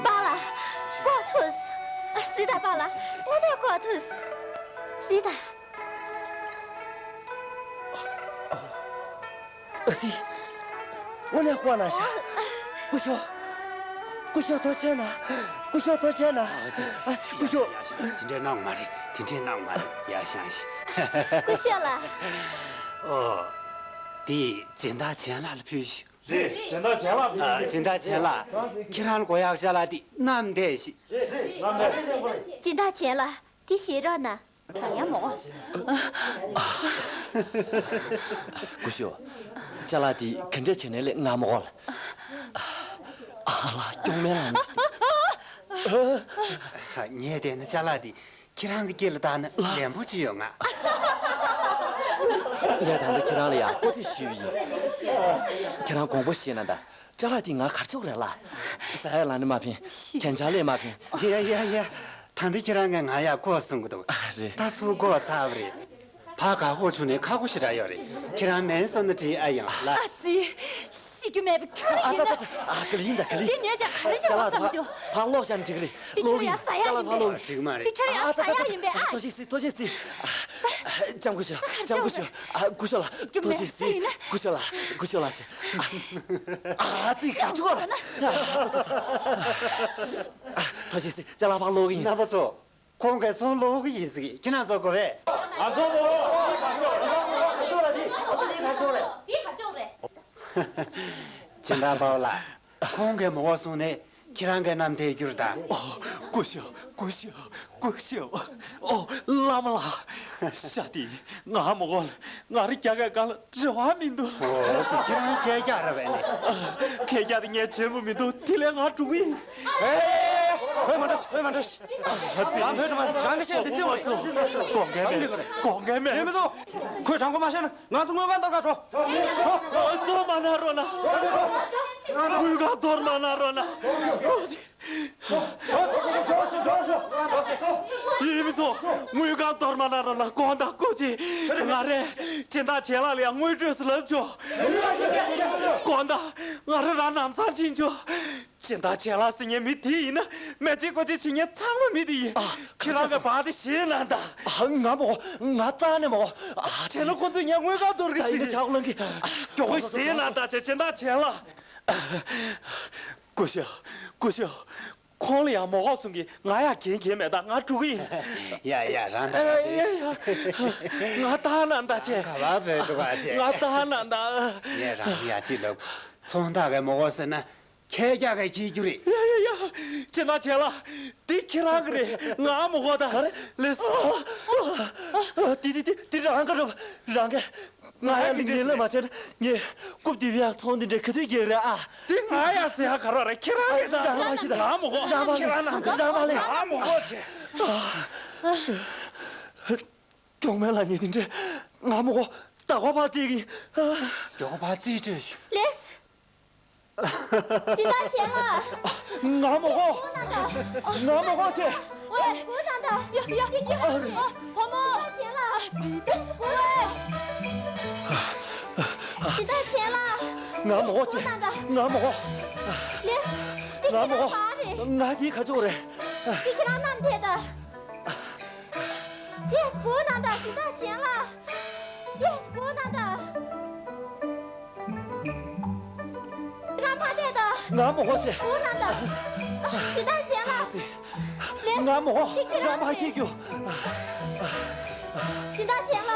པཱ་ལགས། ལྐོག་ཐུག་སོང་། གཟིགས་དང་པཱ་ལགས། དངོས་གནས་ཁོ་ཐུག་སྲིད་ད། ཨ་ཙི། དངོས་གནས་ཁོ་ན་ཤ། སྐུ་ཞབས། སྐུ་ཞབས་ཐུགས་རྗེ་གནང་། སྐུ་ཞབས་ཐུགས་རྗེ་གནང་། ཨ་ཙི། སྐུ་ཞབས། ཡ་ཤ་དེ་འདྲས་གནང་མ་རེད། དེ་འདྲས་གནང་མ་རེད། ཡ་ཤ་ཤ། སྐུ་ཞབས་ལགས། ཨོ། དེ་སྦྱིན་བདག་བྱན་ལགས་ལ་ཕུལ་ཞིག་རེད། སྦྱིན་བདག་བྱན་ལགས། ཨ། སྦྱིན་བདག་བྱན་ལགས། ཁྱེད་རང་ལ་དགོས་ཡག་ཤ་ལགས་དེ་བསྣམས་བསྡད་ཤིག་རེད་རེད། བསྣམས་བསྡད། སྦྱིན་བདག་བྱན་ལགས་དེ་བཞེས་རོགས་གནང་། ཛའ་ཡ་མོ། སྐུ་ཞབས། ཅ་ལག་དེ་ག་འདྲས་བྱས་ནས་ལས་ང་མོ་གོ་ལ། ཨ་ལ་སྐྱོང་མེད་ལ་ནི། ངས་བལྟས་ན་ཅ་ལག་དེ། ཁྱེད་རང་གི་སྐེ་ལ་བཏགས་ན་ལ། ལན་པོ་ཆེ་ཡོང་ང་། ངས་ད་ལྟ་ཁྱེད་རང་ལ་ཡང་སྐུ་རྩེད་ཞུས་པ་ཡིན། ཁྱེད་རང་དགོངས་པ་བཞེས་གནང་ད། ཅ་ལག་དེ་ང་གར་ཆོག་རེད་ལ། ཟ་ཡ་ལ་ནི་མ་ཕན། ཞུ། གན་ཆ་ལས་མ་ཕན། ཡ་ཡ་ཡ། ད་ལྟ་ཁྱེད་རང་གིས་ང་ཡ་ལྐོག་གསུང་གི་འདུག་ཨ་རེད། ད་ཚུར་ལྐོག་ཚར་བ་རེད། ཕར་ག་ཧོ་ཆུ་ནས་ཁ་ཁོ་ཞེ་དྲག་ཡོད་རེད། ཁྱེད་རང་མེད་སོང་ན་དྲིས་ཨ་ཡང་ལ། ཨ་ཙི། ཤི་རྒྱུ་མེད་པའི་ཁྱོད་རང་ཨ་ཡིན་ཙ་ན། ཙ་ཙ། ཨ་ག་ལེ་ཡིན་ད་ག་ལེ། འདི་ཉོས་ཀྱང་ག་རེ་བྱེད་དགོས་བསམ་བྱུང་། ཕར་ལོག་བཞག་འགྲིག་གི་རེད། འདི་ལོག་ཁྱོད་ཡང་ཟ་ཡ་ཡིན་པས། འགྲིག་མ་རེད། འདི་ཁྱོད་ཡང་ཨ་ཙ་ཙ་ཟ་ཡ་ཡིན་པས། ཨ། ཐུགས་རྗེ་གཟིགས། ཐུགས་རྗེ་གཟིགས། ཨ། ལྕམ་སྐུ་ཞབས། ལྕམ་སྐུ་ཞབས། ཨ། སྐུ་ཞབས་ལགས། ཐུགས་རྗེ་གཟིགས། སྐུ་ཞབས་ལགས། སྐུ་ཞབས་ལགས་ཅེ། ཨ། ཨ་ཙི་ག་ཆུ་གོ་ལ། ཨ་ཙི་ཙི་ཙི། ཨ། ཐུགས་རྗེ་གཟིགས། ཅ་ལག་ཕར་ལོག་གི་ཡིན། རྣམ་པ་ཚོ། ཁོང་གིས་ཚོང་ལོག་གི་ཡིན་ཟེར་གི། ཁྱེད་རང་ཚོ་གོ་བས། ང་ཚོ་གོ། འདི་གར་ཕྱོགས་རེད། འདི་གར་ཕྱོགས་རེད། སྦྱིན་བདག་པཱ་ལགས། ཁོང་གིས་མོ་གོ་སོང་ནས་ཁྱེད་རང་གིས་བསྣམས་ཏེ་བསྒྱུར་ད། ཨོ། སྐུ་ཞབས། སྐུ་ཞབས། སྐུ་ཞབས། ཨོ། བླ་མ་ལགས། ཤ་དེ་ང་མོ་གོ་ང་རི་རྒྱ་གའི་སྒང་ལ་རེ་བ་མི་འདུག་ཨོ་ཙི། ཁྱེད་རང་ཁྱེད་རྒྱག་ར་བས་ནི། ཁྱེད་རྒྱག་དེ་ངས་བྱེད་མུ་མི་འདུག་དེ་ལས་ང་འགྲོ་གི་ཡིན། ཨེ། ཧོས་མ་འདྲ་ཤི། ཧོས་མ་འདྲ་ཤི། ཨ་ཙི། རང་ཕེབས་དུ་མ་རང་གི་ཤེས་དེ་བརྩི་བ་ཚོ། དགོངས་འགལ་མེད། དགོངས་འགལ་མེད། ཡོད་མི་ཚོ། ཁོས་དྲང་པོ་མ་བཤད་ན་ང་ཚོ་དངུལ་ཁང་གཏོར་ག་འགྲོ། འགྲོ། ཨ། གཏོར་མ་གནང་རོགས་གནང་། དངུལ་ཁང་གཏོར་མ་གནང་རོགས་གནང་། ཡོད་མི་ཚོ། དངུལ་ཁང་གཏོར་མ་གནང་རོགས་གནང་། དགོངས་དག་སྐུ་མཁྱེན། ང་རས་སྦྱིན་བདག་བྱེད་ལ་ལ་ཡང་དངུལ་སྤྲོད་ཟེར་ལབ་ཆོག་དགོངས་དག་ང་རང་རང་ལམ་སང་ཕྱིན་ཆོག་སྦྱིན་བདག་བྱེད་ལ་ཟེར་མཁན་མི་དེ་ཡིན་ན་མེ་ལྕེ་ཀོ་ལྕེ་བྱེད་མཁན་ཚང་མ་མི་དེ་ཡིན། ཨ། ཁྱེད་རང་གི་བག་དེ་བཞེས་གནང་དང་། ཨ། ང་མོ། ང་རྩ་ནས་མོ། ཨ། དེ་ལ་ཁོ་ཚོས་ངའི་དངུལ་ཁང་གཏོར་གི་ཟེར། ད་ཡིན་ན་ཆག་ལང་གི། མགྱོགས་པོ་བཞེས་གནང་དང་བྱས། སྦྱིན་བདག་བྱེད་ལ། སྐུ་ཞབས། སྐུ་ཞབས། ཁོང་ལ་ཡང་མོ་གོ་གསུང་གི། ང་ཡང་འགན་འགན་མེད། ད་ང་འགྲོ་གི་ཡིན། ཡ་ཡ། རང་ད་ཡ་ཡ་ཡ། ང་ད་ནང་ད་ཆེ། ག་བ་བོད་འགྲོ་ག་ཆེ། ང་ད་ནང་ད། ངས་རང་ཡ་ཅི་ལབ། ཚོང་བདག་གིས་མོ་གོ་ཟེར་ན་ཁྱེད་རྒྱག་གི་ཁྱེད་རྒྱུ་རེད། ཡ་ཡ་ཡ། ཅི་ན་བྱས་ལ། འདི་ཁྱེད་རང་གི་རེད། ང་མོ་གོ་ད། ལེ་སོ། འདི་འདི་འདི་འདི་རང་གི་རེད། རང་གི། ང་ཡ་ལིང་ལིང་ལ་མ་བྱས་ན་ངས་རྐུབ་དེ་བས་ཚོང་འདི་འདྲ་ག་དུས་རྒྱག་རེད་ཨ། དེ་ང་ཡ་ཟེར་ཡ་ག་རོགས་རེད། ཁྱེད་རང་གིས་ད། རང་ལ་ཁྱེད་ད། ང་མོ་གོ། རང་མ་ལེ། ཁྱེད་རང་ན་ད། རང་མ་ལེ། ང་མོ་གོ་བྱེད། སྐྱོང་མེད་ལ་ཉེ་དེ་འདྲས་ང་མོ་གོ། ད་གོ་ཕར་སྤྲད་གི། མགྱོགས་པ་རྩིས་སྤྲོད་ཞུ། ལེས། སྦྱིན་བདག་བྱེད་ལ། ང་མོ་གོ། ང་མོ་གོ་ཆེ། ཝེ། སྐུ་ན་ད། ཡ་ཡ་ཡ། བུ་མོ། བྱེད་ལ། ཝེ། སྦྱིན་བདག་བྱེད་ལ། ང་མོ་གོ་ཆེ། སྐུ་ན་ད། ང་མོ་གོ། ལེ། ང་མོ་གོ། ང་དེ་ག་ཅོག་རེད། དེ་ཁྱེད་རང་རྣམས་དེ་ད། ཡེས། སྒུག་གནང་དང་། སྦྱིན་བདག་བྱེད་ལ། ཡེས། སྒུག་གནང་དང་། རང་ཕ་དེ་དང་། ང་མོ་ཧོ་ཆེ། སྒུག་གནང་དང་། སྦྱིན་བདག་བྱེད་ལ། ལེ། ང་མོ་ཧོ། ཁྱེད་ཁྱེད་རང་རང་མ་ཕ་ཁྱེད་རྒྱུ། སྦྱིན་བདག་བྱེད་ལ།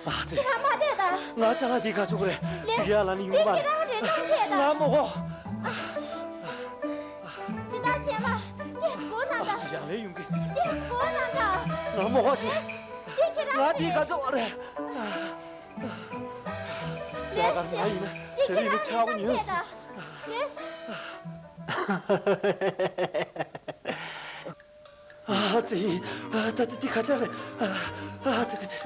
ཨ་ཙི། ཁྱེད་རང་ཕ་དེ་དང་། ང་ཅ་ལག་འདི་ག་ཆོག་གི་རེད། ལེ། འགྲིག་ཡ་ལ་ནི་ཡོང་གི་མ་རེད། ཁྱེད་རང་རེད་དང་དེ་དང་། ང་མོ་ཧོ། སྦྱིན་བདག་བྱེད་ལ། ཡེས། སྒུག་གནང་དང་། ཨ་ཙི། ཡ་ལེ་ཡོང་གི། ཡེས། སྒུག་གནང་དང་། ང་མོ་ཧོ་ཆེ། ལེ། ཁྱེད་ཁྱེད་རང་ང་འདི་ག་ཆོག་གི་རེད། ལེ། ཡ་ག་ང་ཡིན་ན་དེ་རིང་གི་ཆག་སྒོ་ཉོས་སོང་། ལེ། ཨ་ཙི། ཨ། ད་ད་འདི་ག་ཆག་རེད། ཨ་ཙི་ཙི་ཙི།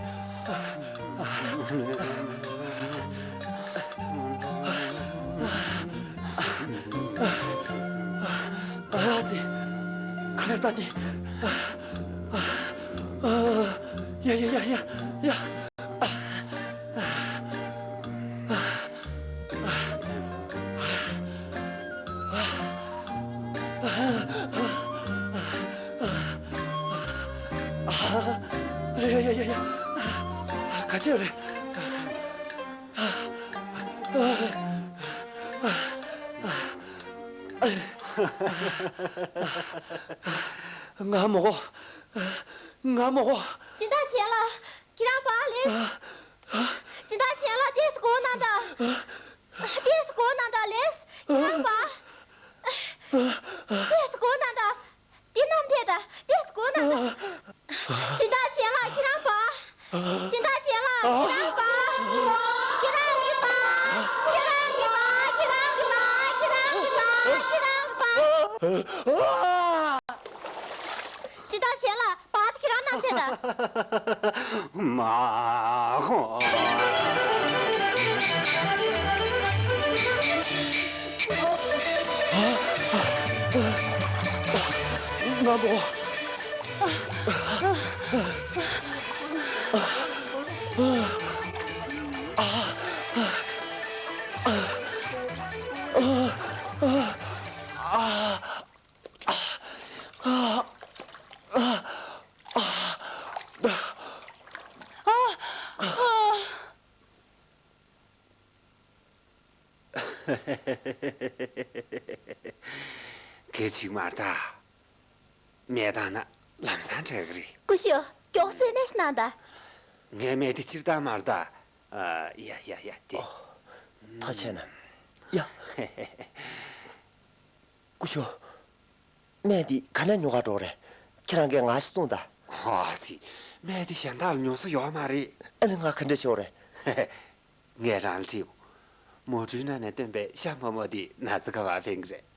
ཨ་ཙི། ག་རེ་ད་འདི། ཨ། ཡ་ཡ་ཡ་ཡ་ཡ། ཡ་ཡ་ཡ། ག་བྱས་རེད། ང་མོ་གོ། ང་མོ་གོ། སྦྱིན་བདག་ཆེན་ལགས། ཁྱེད་རང་ཕར་ལེན། སྦྱིན་བདག་ཆེན་ལགས། ཏོག་ཙམ་སྒུག་གནང་དང་། ཏོག་ཙམ་སྒུག་གནང་དང་ལེན། ཁྱེད་རང་ཕར། ཏོག་ཙམ་སྒུག་གནང་དང་། འདི་བསྣམས་ཐལ་ད། ཏོག་ཙམ་སྒུག་གནང་དང་། སྦྱིན་བདག་ཆེན་ལགས། ཁྱེད་རང་ཕར། སྦྱིན་བདག་ཆེན་ལགས། ཁྱེད་རང་ཕར། ཁྱེད་རང་གིས་ཕར། ཁྱེད་རང་གིས་ཕར། ཁྱེད་རང་གིས་ཕར། ཁྱེད་རང་གིས་ཕར། ཁྱེད་རང་གིས་ཕར། སྦྱིན་བདག་ཆེན་ལགས། བར་དུ་ཁྱེད་རང་བསྣམས་ཐལ་ད། མ་ཧོ། ང་མོ། གལ་ཆེ་གི་མ་རེད་ད། སྨན་བཏང་ན་ལམ་སང་དྲག་གི་རེད། སྐུ་ཞབས། མགྱོགས་སེ་སྨན་ཞིག་གནང་དང་། ངའི་སྨན་དེ་སྤྱིར་བཏང་མ་རེད་ད། ཨ། ཡ་ཡ་ཡ་དེ། ཨོ། ཐུགས་རྗེ་གནང་། ཡ། སྐུ་ཞབས། སྨན་འདི་ག་ནས་ཉོ་ག་འགྲོ་རེད། ཁྱེད་རང་གིས་ང་ཞིག་གསུངས་དང་། ཨ་ཙི། སྨན་འདི་གཞན་དག་ལ་ཉོ་ས་ཡོད་མ་རེད། ཨ་ནི་ང་ག་འདྲ་ཤོག་རེད། ངས་རང་ལ་དྲིས། མོ་ཊའི་ནང་ནས་བཏོན་པའི་ཤ་མོག་མོག་འདི་ན་ཚ་ག་པར་ཕན་གི་རེད།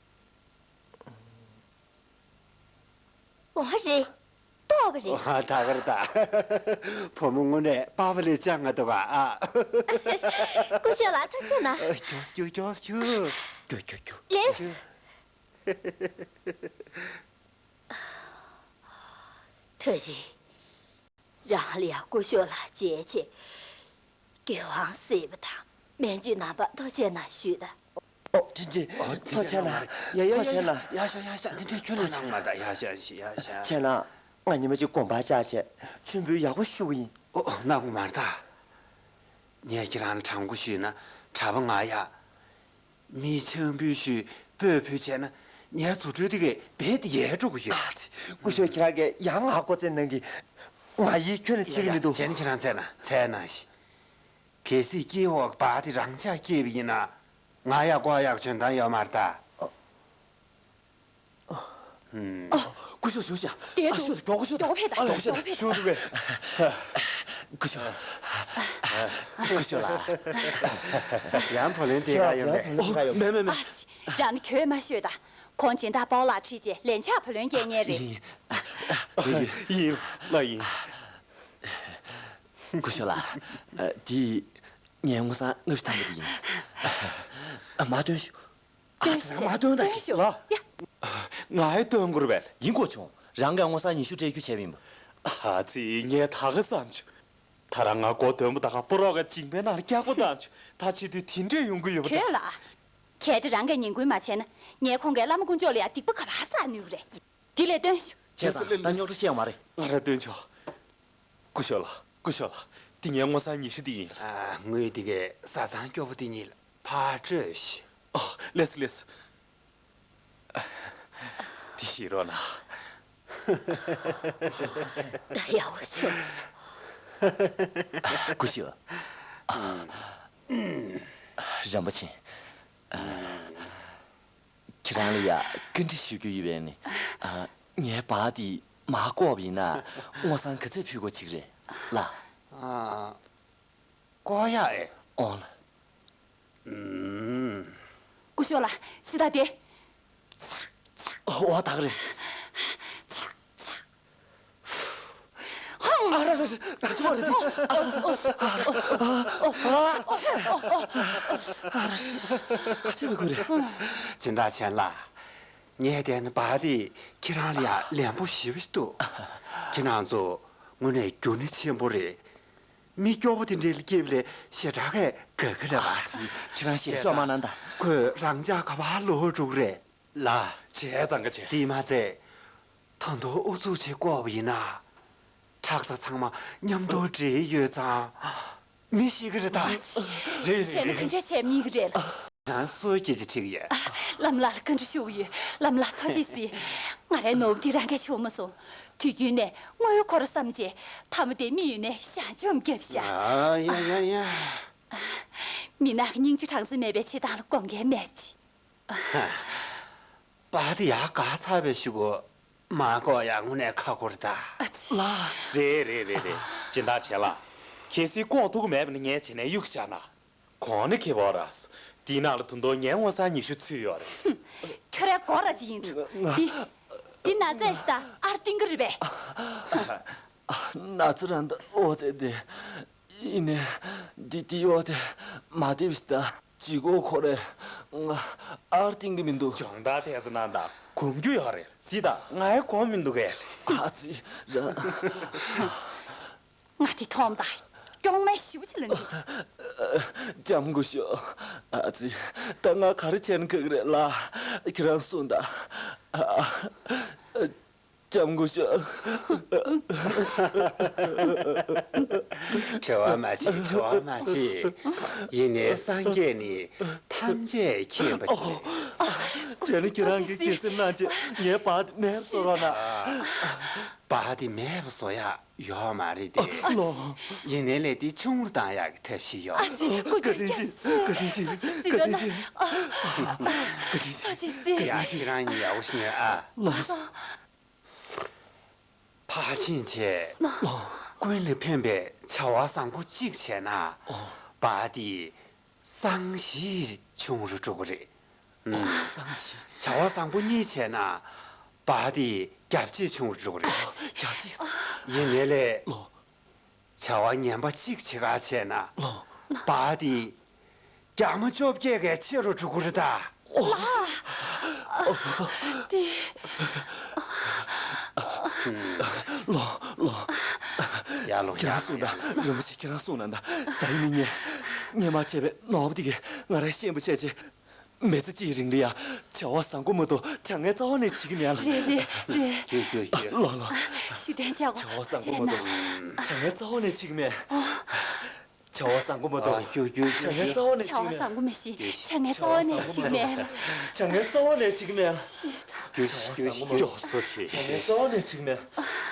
འོ་རེད། ལྟོགས་པ་རེད། ཨ། ད་ག་རེད་ད། བུ་མོ་དངོས་གནས་པཱ་པཱ་ལས་སྤྱང་ང་འདུག་ག་ཨ། སྐུ་ཞབས་ལགས་ཐུགས་རྗེ་གནང་། མགྱོགས་རྒྱུགས་མགྱོགས་རྒྱུགས། རྒྱུགས་རྒྱུགས་རྒྱུགས། ལེས། ད་རེས། རང་ལ་ཡང་སྐུ་ཞབས་ལགས་མཇལ་ཆེད། དགེ་དབང་གསལ་པོ་དང་སྨན་བཅོས་གནང་བར་ཐུགས་རྗེ་གནང་ཞུས་དང་། ཨོ། བཀྲ་ཤིས། ཨོ། ཐུགས་རྗེ་གནང་། ཡ་ཡ་ཡ་ཐུགས་རྗེ་གནང་། ཡ་ཤ་ཡ་ཤ། དེ་འདྲའི་ཁྱོད་ལ་གནང་མ་ད། ཡ་ཤ་ཤ། ཡ་ཤ། ཁྱེད་ན་ང་ཉི་མ་གཅིག་དགོན་པར་བཅར་བྱས་མཆོད་འབུལ་ཡག་པོ་ཞུ་གི་ཡིན། ཨོ། ཨོ། གནང་དགོས་མ་རེད་ད། ངས་ཁྱེད་རང་ལ་དྲང་པོ་ཞུས་ན་གྲྭ་པ་ང་ཡ། མི་ཆང་ཕུད་ཞུས་སྤོས་ཕུད་བྱས་ན་ངའི་རྫུ་འཕྲུལ་དེ་གས་རྦད་དེ་ཡལ་འགྲོ་གི་ཡོད། ཨ་ཙི། སྐུ་ཞབས་ཁྱེད་རང་གིས་ཡང་ང་མགོ་བཙན་གནང་གི། ང་ཡིས་ཁྱོན་ནས་བྱེད་ཀྱི་མི་འདུག། ཡ་ཡ། བྱས་ན་ཁྱེད་རང་ཚད་ན་ཚད་ན་ཞིག། གལ་སྲིད་སྐེའི་འོག་གི་བ་དེ་རང་འཇགས་སྐྱེས་པ་ཡིན་ན། ང་ཡ་ཀོ་ཡག་འཇོན་ཐང་ཡོད་མ་རེད་ད། ཨ། སྐུ་ཞབས་བཞུགས་ཤག། དེ། ཨ། ཤུ་དང་མགྱོགས་པོ་ཤུ་དང་། མགྱོགས་པོ་ཕེབས་དང་། ཨ། མགྱོགས་པོ་ཕེབས་དང་། ཤུ་དུ་བས། སྐུ་ཞབས། སྐུ་ཞབས་ལགས། ཡང་བུ་ལོན་དེ་ག་ཡོད་པས། ཡང་བུ་ལོན་དེ་ག་ཡོད་པས། མེད་མེད་མེད། ཨ་ཙི། རང་ནི་གྱོད་མ་ཤོད་དང་། ཁོང་སྦྱིན་བདག་པའོ་ལགས་ཁྲིད་རྗེས་ལན་ཆགས་བུ་ལོན་སྐྱེལ་མཁན་རེད། ཡིན། ཡིན་ལགས་ཡིན། སྐུ་ཞབས་ལགས། ཨ། འདི་ངའི་དངུལ་སྲང་ལྔ་བཅུ་ཐམ་པ་དེ་ཡིན། ཨ། མ་སྟོན་ཤོག། སྟོན་ཤོག། མ་སྟོན་ད་ཞིག་ལ། ཡ། ང་ཡི་སྟོན་དགོས་རེད་པས། ཡིན་དགོས་བྱུང་། རང་གིས་དངུལ་སྲང་ཉི་ཤུ་སྤྲད་རྒྱུ་བྱས་པ་ཡིན་པ། ཨ་ཙི། ངས་ད་ག་བསམ་བྱུང་། ད་རང་ང་མགོ་འདོན་པོ་ད་ག་སྤོ་རོག་ག་འཇིགས་མེད་ནང་ལ་སྐྱག་པ་བཏང་བྱུང་། ད་བྱེད་དུས་དེ་འདྲས་ཡོང་གི་ཡོད་པ་འདྲ། གྱོད་ལ། གལ་ཏེ་རང་གིས་ངན་སྐུལ་མ་བྱས་ན། ངས་ཁོང་གིས་བླ་མ་དཀོན་མཆོག་ལ་ཡང་སྡིག་པ་ག་པར་བསགས་ནུས་ཀྱི་རེད། འདི་ལས་སྟོན་ཤོག། བྱས་ཙང་ད་རྙོག་དྲ་ཤེས་ཡོང་མ་རེད། ང་རང་སྟོན་ཆོག། སྐུ་ཞབས་ལགས། སྐུ་ཞབས་ལགས། འདི་ངའི་དངུལ་སྲང་ཉི་ཤུ་འདི་ཡིན། ཨ། དངུལ་འདི་གས་བཟའ་ཚང་སྐྱོ་པོ་འདི་གཉིས་ལ་ཕར་སྤྲོད་ཤིག། ཨོ། ལེགས་སོ་ལེགས་སོ། འདི་བཞེས་རོགས་གནང་། ད་ཡག་པོ་བྱུང་སོང་། སྐུ་ཞབས། རིན་པོ་ཆེ། ཁྱེད་རང་ལ་ཡ་བཀའ་འདྲི་ཞུ་རྒྱུ་ཡོད་པས་ནི། ཨ། ངའི་བ་དེ་མར་བཀོག་པ་ཡིན་ན་དངུལ་སྲང་ག་ཚད་ཕུལ་དགོས་བྱེད་ཀྱི་རེད་ལགས། ཨ། བཀོག་ཡག་ཨེ། ཨོང་ལགས། ཨུམ། སྐུ་ཞབས་ལགས། སི་ད་དེ། ཨོ། ད་ག་རེད། ཨ་ར་ར་ར། ག་ཚོད་རེད་དེ། ཨ་ར། ག་ཚོད་བྱེད་དགོས་རེད། སྦྱིན་བདག་ཆེན་ལགས། ངས་བལྟས་ན་བ་དེ་ཁྱེད་རང་ལ་ཡ་ལན་པོ་ཞེ་པོ་ཞིག་འདུག། ཁྱེད་རང་ཚོ་དངོས་གནས་རྒྱུ་ནི་ཆེན་པོ་རེད། མི་སྐྱོ་པོ་དེ་འདྲ་ལ་སྐྱེས་པ་ལས་ཞེ་དྲག་གི་དགའ་གི་རེད་པ། ཨ་ཙི། ཁྱེད་རང་ཞེད་ཤོག་མ་གནང་ད། ཁོས་རང་འཇགས་ག་པར་ལོག་འགྲོ་གི་རེད། ལགས། བྱས་ཙང་ག་བྱས། དེས་མ་ཚད། ད་དུང་ཨུ་ཚུགས་བྱེད་དགོས་པ་ཡིན་ན། ཁྲག་རྩ་ཚང་མ་མཉམ་དུ་འདྲེས་ཡོད་ཙང་། མི་ཤི་གི་རེད་ད། རེད་རེད་བྱས་ན་ག་འདྲ་བྱས་ཉན་གི་རེད། ང་སོའི་སྐད་ཆ་དྲིས་ཀྱི་ཡོད། ལམ་ལགས་ལ་བཀའ་འདྲི་ཞུ་གི་ཡོད། ལམ་ལགས་ཐུགས་རྗེ་གཟིགས། ང་རའི་ནོར་བུ་འདི་རང་གིས་བྱུང་མ་སོང་། དུས་རྒྱུན་ནས་དངུལ་འཁོར་བསམ་བྱས་མཐའ་མ་དེ་མི་ཡོད་ནས་ཞག་འཇོམས་རྒྱབ་ཤག་ཨ་ཡ་ཡ་ཡ། མི་ནག་སྙིང་རྗེ་གྲངས་སུ་མེད་པའི་བྱེད་སྟངས་ལ་དགོངས་འགལ་མེད་ཅི། པ་དེ་ཡག་ག་ཚ་བའི་ཤུ་གུ། མ་གོ་ཡག་དངོས་གནས་ཁག་པོ་རེད་ད། ཨ་ཙི། ལགས། རེད་རེད་རེད་རེད། སྦྱིན་བདག་བྱེད་ལ། གལ་སྲིད་སྐོང་ཐུབ་ཀྱི་མེད་པ་ན་ངས་བྱས་ནས་གཡུག་བཞག་ན། གོང་ནས་ཁེ་བོ་ར་སོ། དེའི་ནང་ལ་ད་དུང་ངའི་དངུལ་སྲང་ཉི་ཤུ་ཚུད་ཡོད་རེད། ཁྱོད་རའི་སྒོ་ར་ཅི་ཡིན་འགྲོ། ང་འདི་འདི་ན་ཚ་ཞིག་ད་ཨར་ཏིང་གི་རེད་པས། ན་ཚ་རང་ད་ཨོ་ཙེ་དེ། ཡིན་ནས་འདི་འདི་ཨོ་དེ་མ་དེབ་ཞིག་ད། ཅི་གོ་ཁོ་རེ། ང་ཨར་ཏིང་གི་མི་འདུག་སྦྱོང་བརྡར་དེ་ཚོ་གནང་དང་གོམས་རྒྱུ་ཡོད་རེད་ཟིག་ད། ང་ཡི་གོམས་མི་འདུག་གས། ཨ་ཙི་ར། ང་དེ་མཐོང་དང་། གྱོང་མེད་ཞིབ་ཅི་ལ་འདི། ལྕམ་སྐུ་ཞབས། ཨ་ཙི། ད་ང་ག་རེ་བྱས་ན་ཁག་གི་རེད་ལ། ཁྱེད་རང་གསུངས་དང་། ཨ། ཨ། ལྕམ་སྐུ་ཞབས། བྲེལ་བ་མ་བྱེད། བྲེལ་བ་མ་བྱེད། ཡིན་ནའི་སངས་རྒྱས་ནི་ཐམས་ཅད་མཁྱེན་པ་ཞིག་རེད། བྱས་ན་ཁྱེད་རང་གིས་དགེ་སེམས་གནང་བྱས་ངའི་བ་དེ་མེད་པ་བཟོ་རོགས་གནང་། བ་དེ་མེད་པ་བཟོ་ཡག་ཡོད་མ་རེད་དེ། ལོ། ཡིན་ནའི་ལས་དེ་ཆུང་རུ་བཏང་ཡག་གི་ཐབས་ཤེས་ཡོད། ཨ་ཙི། བཀའ་དྲིན་ཆེ། བཀའ་དྲིན་ཆེ། བཀའ་དྲིན་ཆེ། བཀའ་དྲིན་ཆེ། ཐུགས་རྗེ་གཟིགས། ཡ། ཁྱེད་རང་གཉིས་ཡག་པོ་ཞིག་ཉོན་ཨ། ལགས་སོ། ཕར་ཕྱིན་ཆད། ལགས། ཀུན་ལ་ཕན་པའི་བྱ་བ་བཟང་པོ་གཅིག་བྱས་ན། ཨོ། བ་དེ་སང་ཞིག་ཆུང་རུ་འགྲོ་གི་རེད། ཨོ། སང་ཞིག་བྱ་བ་བཟང་པོ་གཉིས་བྱས་ན། བ་དེ་རྒྱབ་ཆེ་ཆུང་རུ་འགྲོ་གི་རེད། རྒྱབ་ཆེ། ཡིན་ནའི་ལས། ལོ། བྱ་བ་ངན་པ་གཅིག་བྱེད་ག་བྱས་ན། ལོ། བ་དེ་རྒྱ་མ་བཅོ་བརྒྱད་གའི་ཆེ་རུ་འགྲོ་གི་རེད་ད། ལ། དེ། ལོ། ལོ། ཡ་ལོ། ཁྱེད་རང་གསུངས་དང་། རིན་པོ་ཆེ་ཁྱེད་རང་གསུངས་དང་། ད་ཡིན་ནི་ངས་ངས་མ་བྱས་པའི་ནོར་བུ་དེ་གས་ང་རང་ཤེས་པ་བྱས་བྱས། མི་ཚེ་གཅིག་རིང་ལ་ཡ། བྱ་བ་བཟང་པོ་མ་གཏོགས་བྱ་ངན་རྩ་བ་ནས་བྱེད་ཀྱི་མེད་ལ། རེད་རེད་རེད། རྒྱུགས་རྒྱུགས་རྒྱུགས། ལོ་ལོ། ཤི་དོན་ཆ་གོ། བྱ་བ་བཟང་པོ་མ་གཏོགས་བྱ་ངན་རྩ་བ་ནས་བྱེད་ཀྱི་མེད། བྱ་བ་བཟང་པོ་མ་གཏོགས་རྒྱུགས་རྒྱུགས་རྒྱུགས། བྱ་ངན་རྩ་བ་ནས་བྱེད་ཀྱི་མེད། བྱ་བ་བཟང་པོ་མ་ཤི། བྱ་ངན་རྩ་བ་ནས་བྱེད་ཀྱི་མེད། བྱ་ངན་རྩ་བ་ནས་བྱེད་ཀྱི་མེད་ལ། ཤི་ད། རྒྱུགས་རྒྱུགས་རྒྱུགས། བྱ་བ་བཟང་པོ་མ་གཏོགས་བྱ་ངན་རྩ་བ་ནས་བྱེད་ཀྱི་མེད།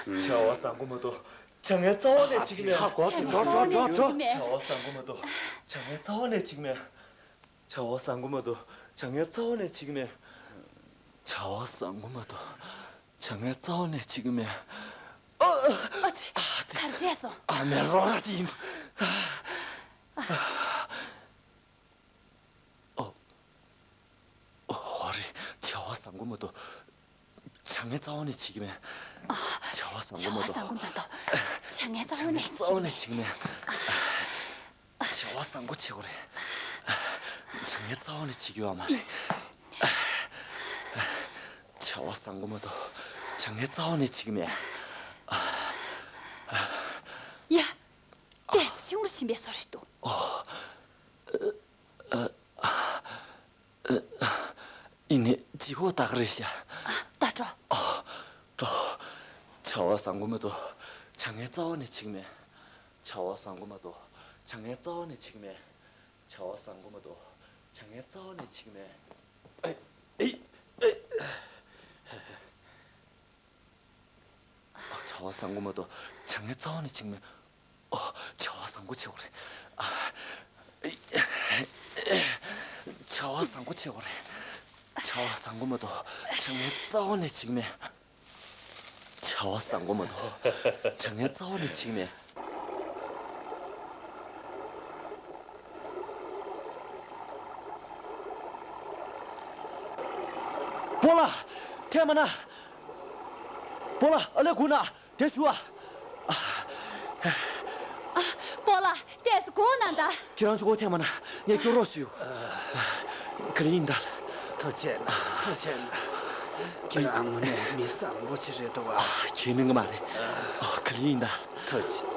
བྱ་བ་བཟང་པོ་མ་གཏོགས་བྱ་ངན་རྩ་བ་ནས་བྱེད་ཀྱི་མེད། ཧ་གོ་སོང་། འགྲོ་འགྲོ་འགྲོ་འགྲོ། བྱ་བ་བཟང་པོ་མ་གཏོགས་བྱ་ངན་རྩ་བ་ནས་བྱེད་ཀྱི་མེད། བྱ་བ་བཟང་པོ་མ་གཏོགས་བྱ་ངན་རྩ་བ་ནས་བྱེད་ཀྱི་མེད། བྱ་བ་བཟང་པོ་མ་གཏོགས་བྱ་ངན་རྩ་བ་ནས་བྱེད་ཀྱི་མེད། ཨ། ཨ་ཙི། ཨ་ཙི། ག་རེ་བྱས་སོང་། ཨ་མའི་རོ་ར་དེ་ཡིན། ཨོ། ཨོ་རེད། བྱ་བ་བཟང་པོ་མ་གཏོགས་བྱ་ངན་རྩ་བ་ནས་བྱེད་ཀྱི་མེད། བྱ་བ་བཟང་པོ་མ་གཏོགས་བྱ་ངན་རྩ་བ་ནས་བྱེད་ཀྱི་མེད། བྱ་བ་བཟང་པོ་བྱེད་དགོས་རེད། བྱ་ངན་རྩ་བ་ནས་བྱེད་ཀྱི་ཡོད་མ་རེད། བྱ་བ་བཟང་པོ་མ་གཏོགས་བྱ་ངན་རྩ་བ་ནས་བྱེད་ཀྱི་མེད། ཡ། ཏོག་ཙམ་ཆུང་རུ་ཕྱིན་པའི་བཟོ་ཞིག་འདུག་ཨོ། ཨ། ཨ། ཡིན་ནའི་ལྗིད་ཁོག་དག་རེད་ཤག་ད་འགྲོ། ཨ། འགྲོ། བྱ་བ་བཟང་པོ་མ་གཏོགས་བྱ་ངན་རྩ་བ་ནས་བྱེད་ཀྱི་མེད། བྱ་བ་བཟང་པོ་མ་གཏོགས་བྱ་ངན་རྩ་བ་ནས་བྱེད་ཀྱི་མེད། བྱ་བ་བཟང་པོ་མ་གཏོགས་བྱ་ངན་རྩ་བ་ནས་བྱེད་ཀྱི་མེད། ཨེ། ཨེ། ཨེ། བྱ་བ་བཟང་པོ་མ་གཏོགས་བྱ་ངན་རྩ་བ་ནས་བྱེད་ཀྱི་མེད། ཨོ། བྱ་བ་བཟང་པོ་བྱེད་དགོས་རེད། ཨ། བྱ་བ་བཟང་པོ་བྱེད་དགོས་རེད། བྱ་བ་བཟང་པོ་མ་གཏོགས་བྱ་ངན་རྩ་བ་ནས་བྱེད་ཀྱི་མེད། བྱ་བ་བཟང་པོ་མ་གཏོགས་བྱ་ངན་རྩ་བ་ནས་བྱེད་ཀྱི་མེད། སྤོ་ལགས། ཐལ་མ་ན། སྤོ་ལགས། ཨ་ལས་ཁུ་ན། དེ་ཞུ་ཨ། ཨ། སྤོ་ལགས། ཏོག་ཙམ་སྒུག་གནང་དང་། ཁྱེད་རང་ཚོ་སྒུག་ཐལ་མ་ན་ངས་སྐྱོར་རོགས་ཞུ། ག་ལེ་ཡིན་ད། ཐུགས་རྗེ་གནང་། ཐུགས་རྗེ་གནང་། ཁྱེད་རང་དངོས་གནས་མི་བཟང་པོ་ཅིག་རེད་འདུག་ཨ། ཁྱེད་ནི་ངོ་མ་རེད། ཨ། ག་ལེ་ཡིན་ད། ཐུགས་རྗེ།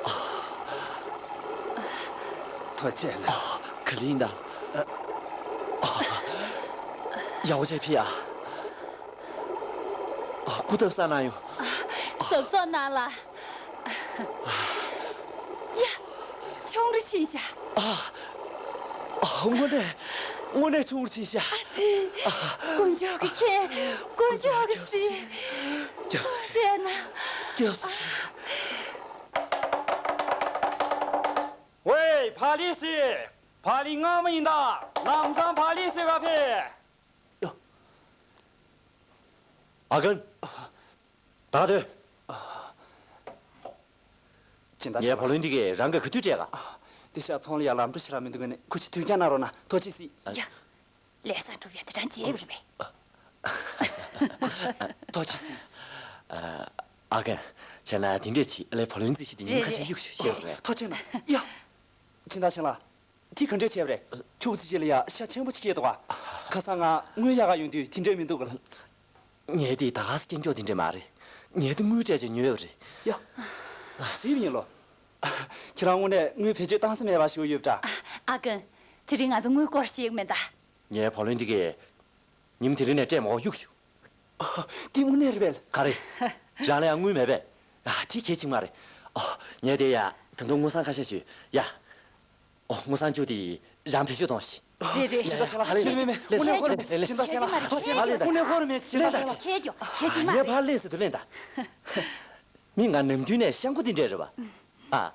ཐུགས་རྗེ་གནང་། ག་ལེ་ཡིན་ད། ཡག་པོ་བྱས་ཕེབས་ཨ། སྐུ་ཐབ་ས་ན་ཡོང་། གཟབ་གཟབ་གནང་ལ། ཡ། ཆུང་རུ་ཕྱིན་ཤག་ཨ། ཨ། དངོས་གནས། དངོས་གནས་ཆུང་རུ་ཕྱིན་ཤག་ཨ་ཙི། དཀོན་མཆོག་གི་མཁྱེན། དཀོན་མཆོག་གི་གཟིགས། ཐུགས་རྗེ་གནང་། སྐྱབས་སུ། ཝེ། ཕ་ལི་སི། ཕ་ལི་སྔ་མོ་ཡིན་ད། ལམ་སང་ཕ་ལི་སི་ག་ཕེབས། ཨ་གན། ད་དེ། སྦྱིན་བདག་ངའི་བུ་ལོན་འདི་གས་རང་གིས་ག་དུས་སྤྲད་ག་དེ་ཤག་ཚོང་ལ་ཡ་ལམ་འགྲོ་ཤེས་ར་མི་འདུག་ག་ནས་ཁུ་ཆི་དུས་ཀྱང་གནང་རོགས་གནང་། ཐུགས་རྗེ་ཆེ། ཡ། ལས་བཟང་སྒྲུབ་ཡ་དེ་རང་བྱས་པ་རེད་པས། ཁུ་ཆི། ཐུགས་རྗེ་ཆེ། ཨ། ཨ་གན། བྱས་ན་དེ་འདྲས་བྱེད། ལས་བུ་ལོན་རྩིས་གཞི་དེ་ཉིན་ཁ་ཤས་གཡུག་ཞུ་ཤེས་སོང་ངས། ཐུགས་རྗེ་གནང་། ཡ། སྦྱིན་བདག་ཆེན་ལགས། དེ་ག་འདྲས་བྱས་པ་རེད། ཁྱུག་ཙམ་ཅིག་ལ་ཡ་ཤ་ཆེན་པོ་ཅིག་སྐྱེས་འདུག་ག་ཁ་སང་ང་དངུལ་གཡར་ག་ཡོང་དུས་དེ་འདྲས་མི་འདུག་ག་ངས་དེ་ད་ག་སེ་སྐྱེལ་མགྱོགས་དེ་འདྲས་མ་རེད། ངས་དེ་དངུལ་སྤྲད་བྱས་ཉོས་པ་རེད། ཡ། ཟེར་བ་ཡིན་ལོ། ཁྱེད་རང་དངོས་གནས་དངུལ་བེད་སྤྱོད་བཏང་ས་མེད་པ་ཞིག་ཡོད་པ་འདྲ། ཨ་གན། དེ་རིང་ང་ཚོ་དངུལ་སྐོར་ཤེས་ཀྱི་མེད་ད། ངའི་བུ་ལོན་འདི་གས། ཉིན་དེ་རིང་ནས་སྤྲད་མ་དགོས། གཡུག་ཞུ། འདི་དངོས་གནས་རེད་པས། ག་རེ། རང་ལ་ཡང་དངུལ་མེད་པས། ཨ། དེ་གལ་ཆེན་མ་རེད། ཨོ། ངས་དེ་ཡ། ད་དུང་དངུལ་སྲང་ཁ་ཤས་ཤིག་ཡ། ཨོ། དངུལ་སྲང་བཅུ་དེ་རང་བེད་སྤྱོད་གཏོང་ཞིག་རེད་རེད། སྦྱིན་བདག་ཆེན་ལགས། ལེན་ལེན་ལེན། དངོས་གནས་ཁོ་རང་མེད། སྦྱིན་བདག་ཆེན་ལགས། ཐུགས་རྗེ་ཆེ། དངོས་གནས་ཁོ་རང་མེད། སྦྱིན་བདག་ཆེན་ལགས། ཁྱེད་ཀྱོ་གལ་ཆེན་མ་རེད། ངས་ཕར་ལས་ཟེར་དུ་ལེན་ད། མི་ང་ནམ་རྒྱུན་ནས་ཤང་ཀུ་དེ་འདྲས་རེད་པ། ཨ།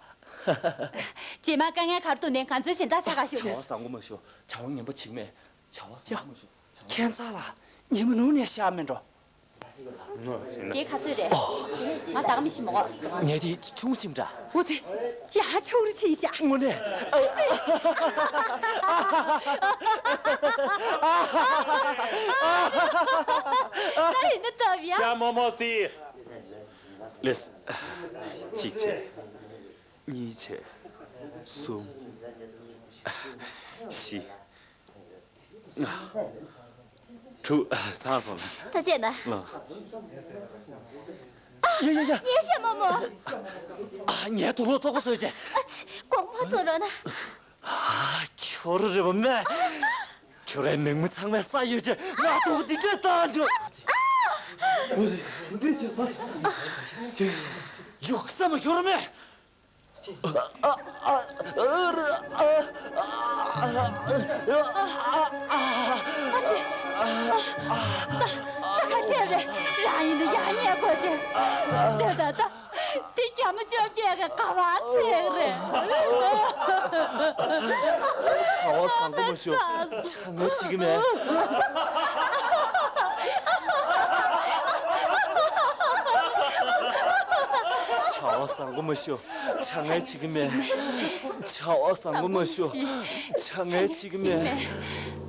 རྗེས་མ་དཀའ་ངལ་ག་རེ་འདུག་ནའི་ང་ཚོའི་སྦྱིན་བདག་ཆེན་ལགས་ཞུ། བྱ་བ་བཟང་པོ་མ་ཞུ། བྱ་བ་ངན་པ་བྱེད་ཀྱི་མེད། བྱ་བ་བཟང་པོ་མ་ཞུ། བྱ་བ། ཁྱད་མཚར་ལ། ཉིན་མོ་ནུབ་ནས་ཤར་མེད་འགྲོ། དེ་ག་ཚོད་རེད། ང་ད་ག་མི་ཤེས་མོ། ངས་དེ་ཆུང་ཞིམ་འདྲ། འོ་ཙི། ཡ། ཆུང་རུ་ཕྱིན་ཤག་དངོས་གནས། ད་ཡིན་ན་སྟབས་ཡག་ཤ་མོག་མོག་སི། ལེས། གཅིག་བྱས། གཉིས་བྱས། གསུམ། བཞི། ལྔ། དྲུག་ཚར་སོང་ལ། ཐུགས་རྗེ་གནང་། ལགས། ཡ་ཡ་ཡ། ངའི་ཤ་མོག་མོག་ཨ། ངས་དུག་ལོག་བཙོག་པ་བཟོས་བྱས། ཨ་ཙི། དགོངས་པ་རྫོགས་རོགས་གནང་། ཨ། ཁྱོད་རེད་པ་མེ། ཁྱོད་རའི་ནང་མི་ཚང་མས་ས་ཡོད་ཅེ་ང་དུག་འདི་འདྲས་བཏང་འཇུག་ཡུགས་ས་མ་ཁྱོད་ར་མེ། ད་ག་བྱས་རེད། རང་ཡིན་ན་ཡང་ཉལ་དགོས་ཅེ། དེ་ད་ད། དེ་རྒྱ་མི་བཅོ་བརྒྱད་ཀྱི་ག་བ་ཚེག་རེད། བྱ་བ་བཟང་པོ་མ་ཤོར། ཆ་ངལ་བྱེད་ཀྱི་མེད། བྱ་བ་བཟང་པོ་མ་ཤོར། ཆ་ངལ་བྱེད་ཀྱི་མེད། བྱ་བ་བཟང་པོ་མ་ཤོར། ཆ་ངལ་བྱེད་ཀྱི་མེད།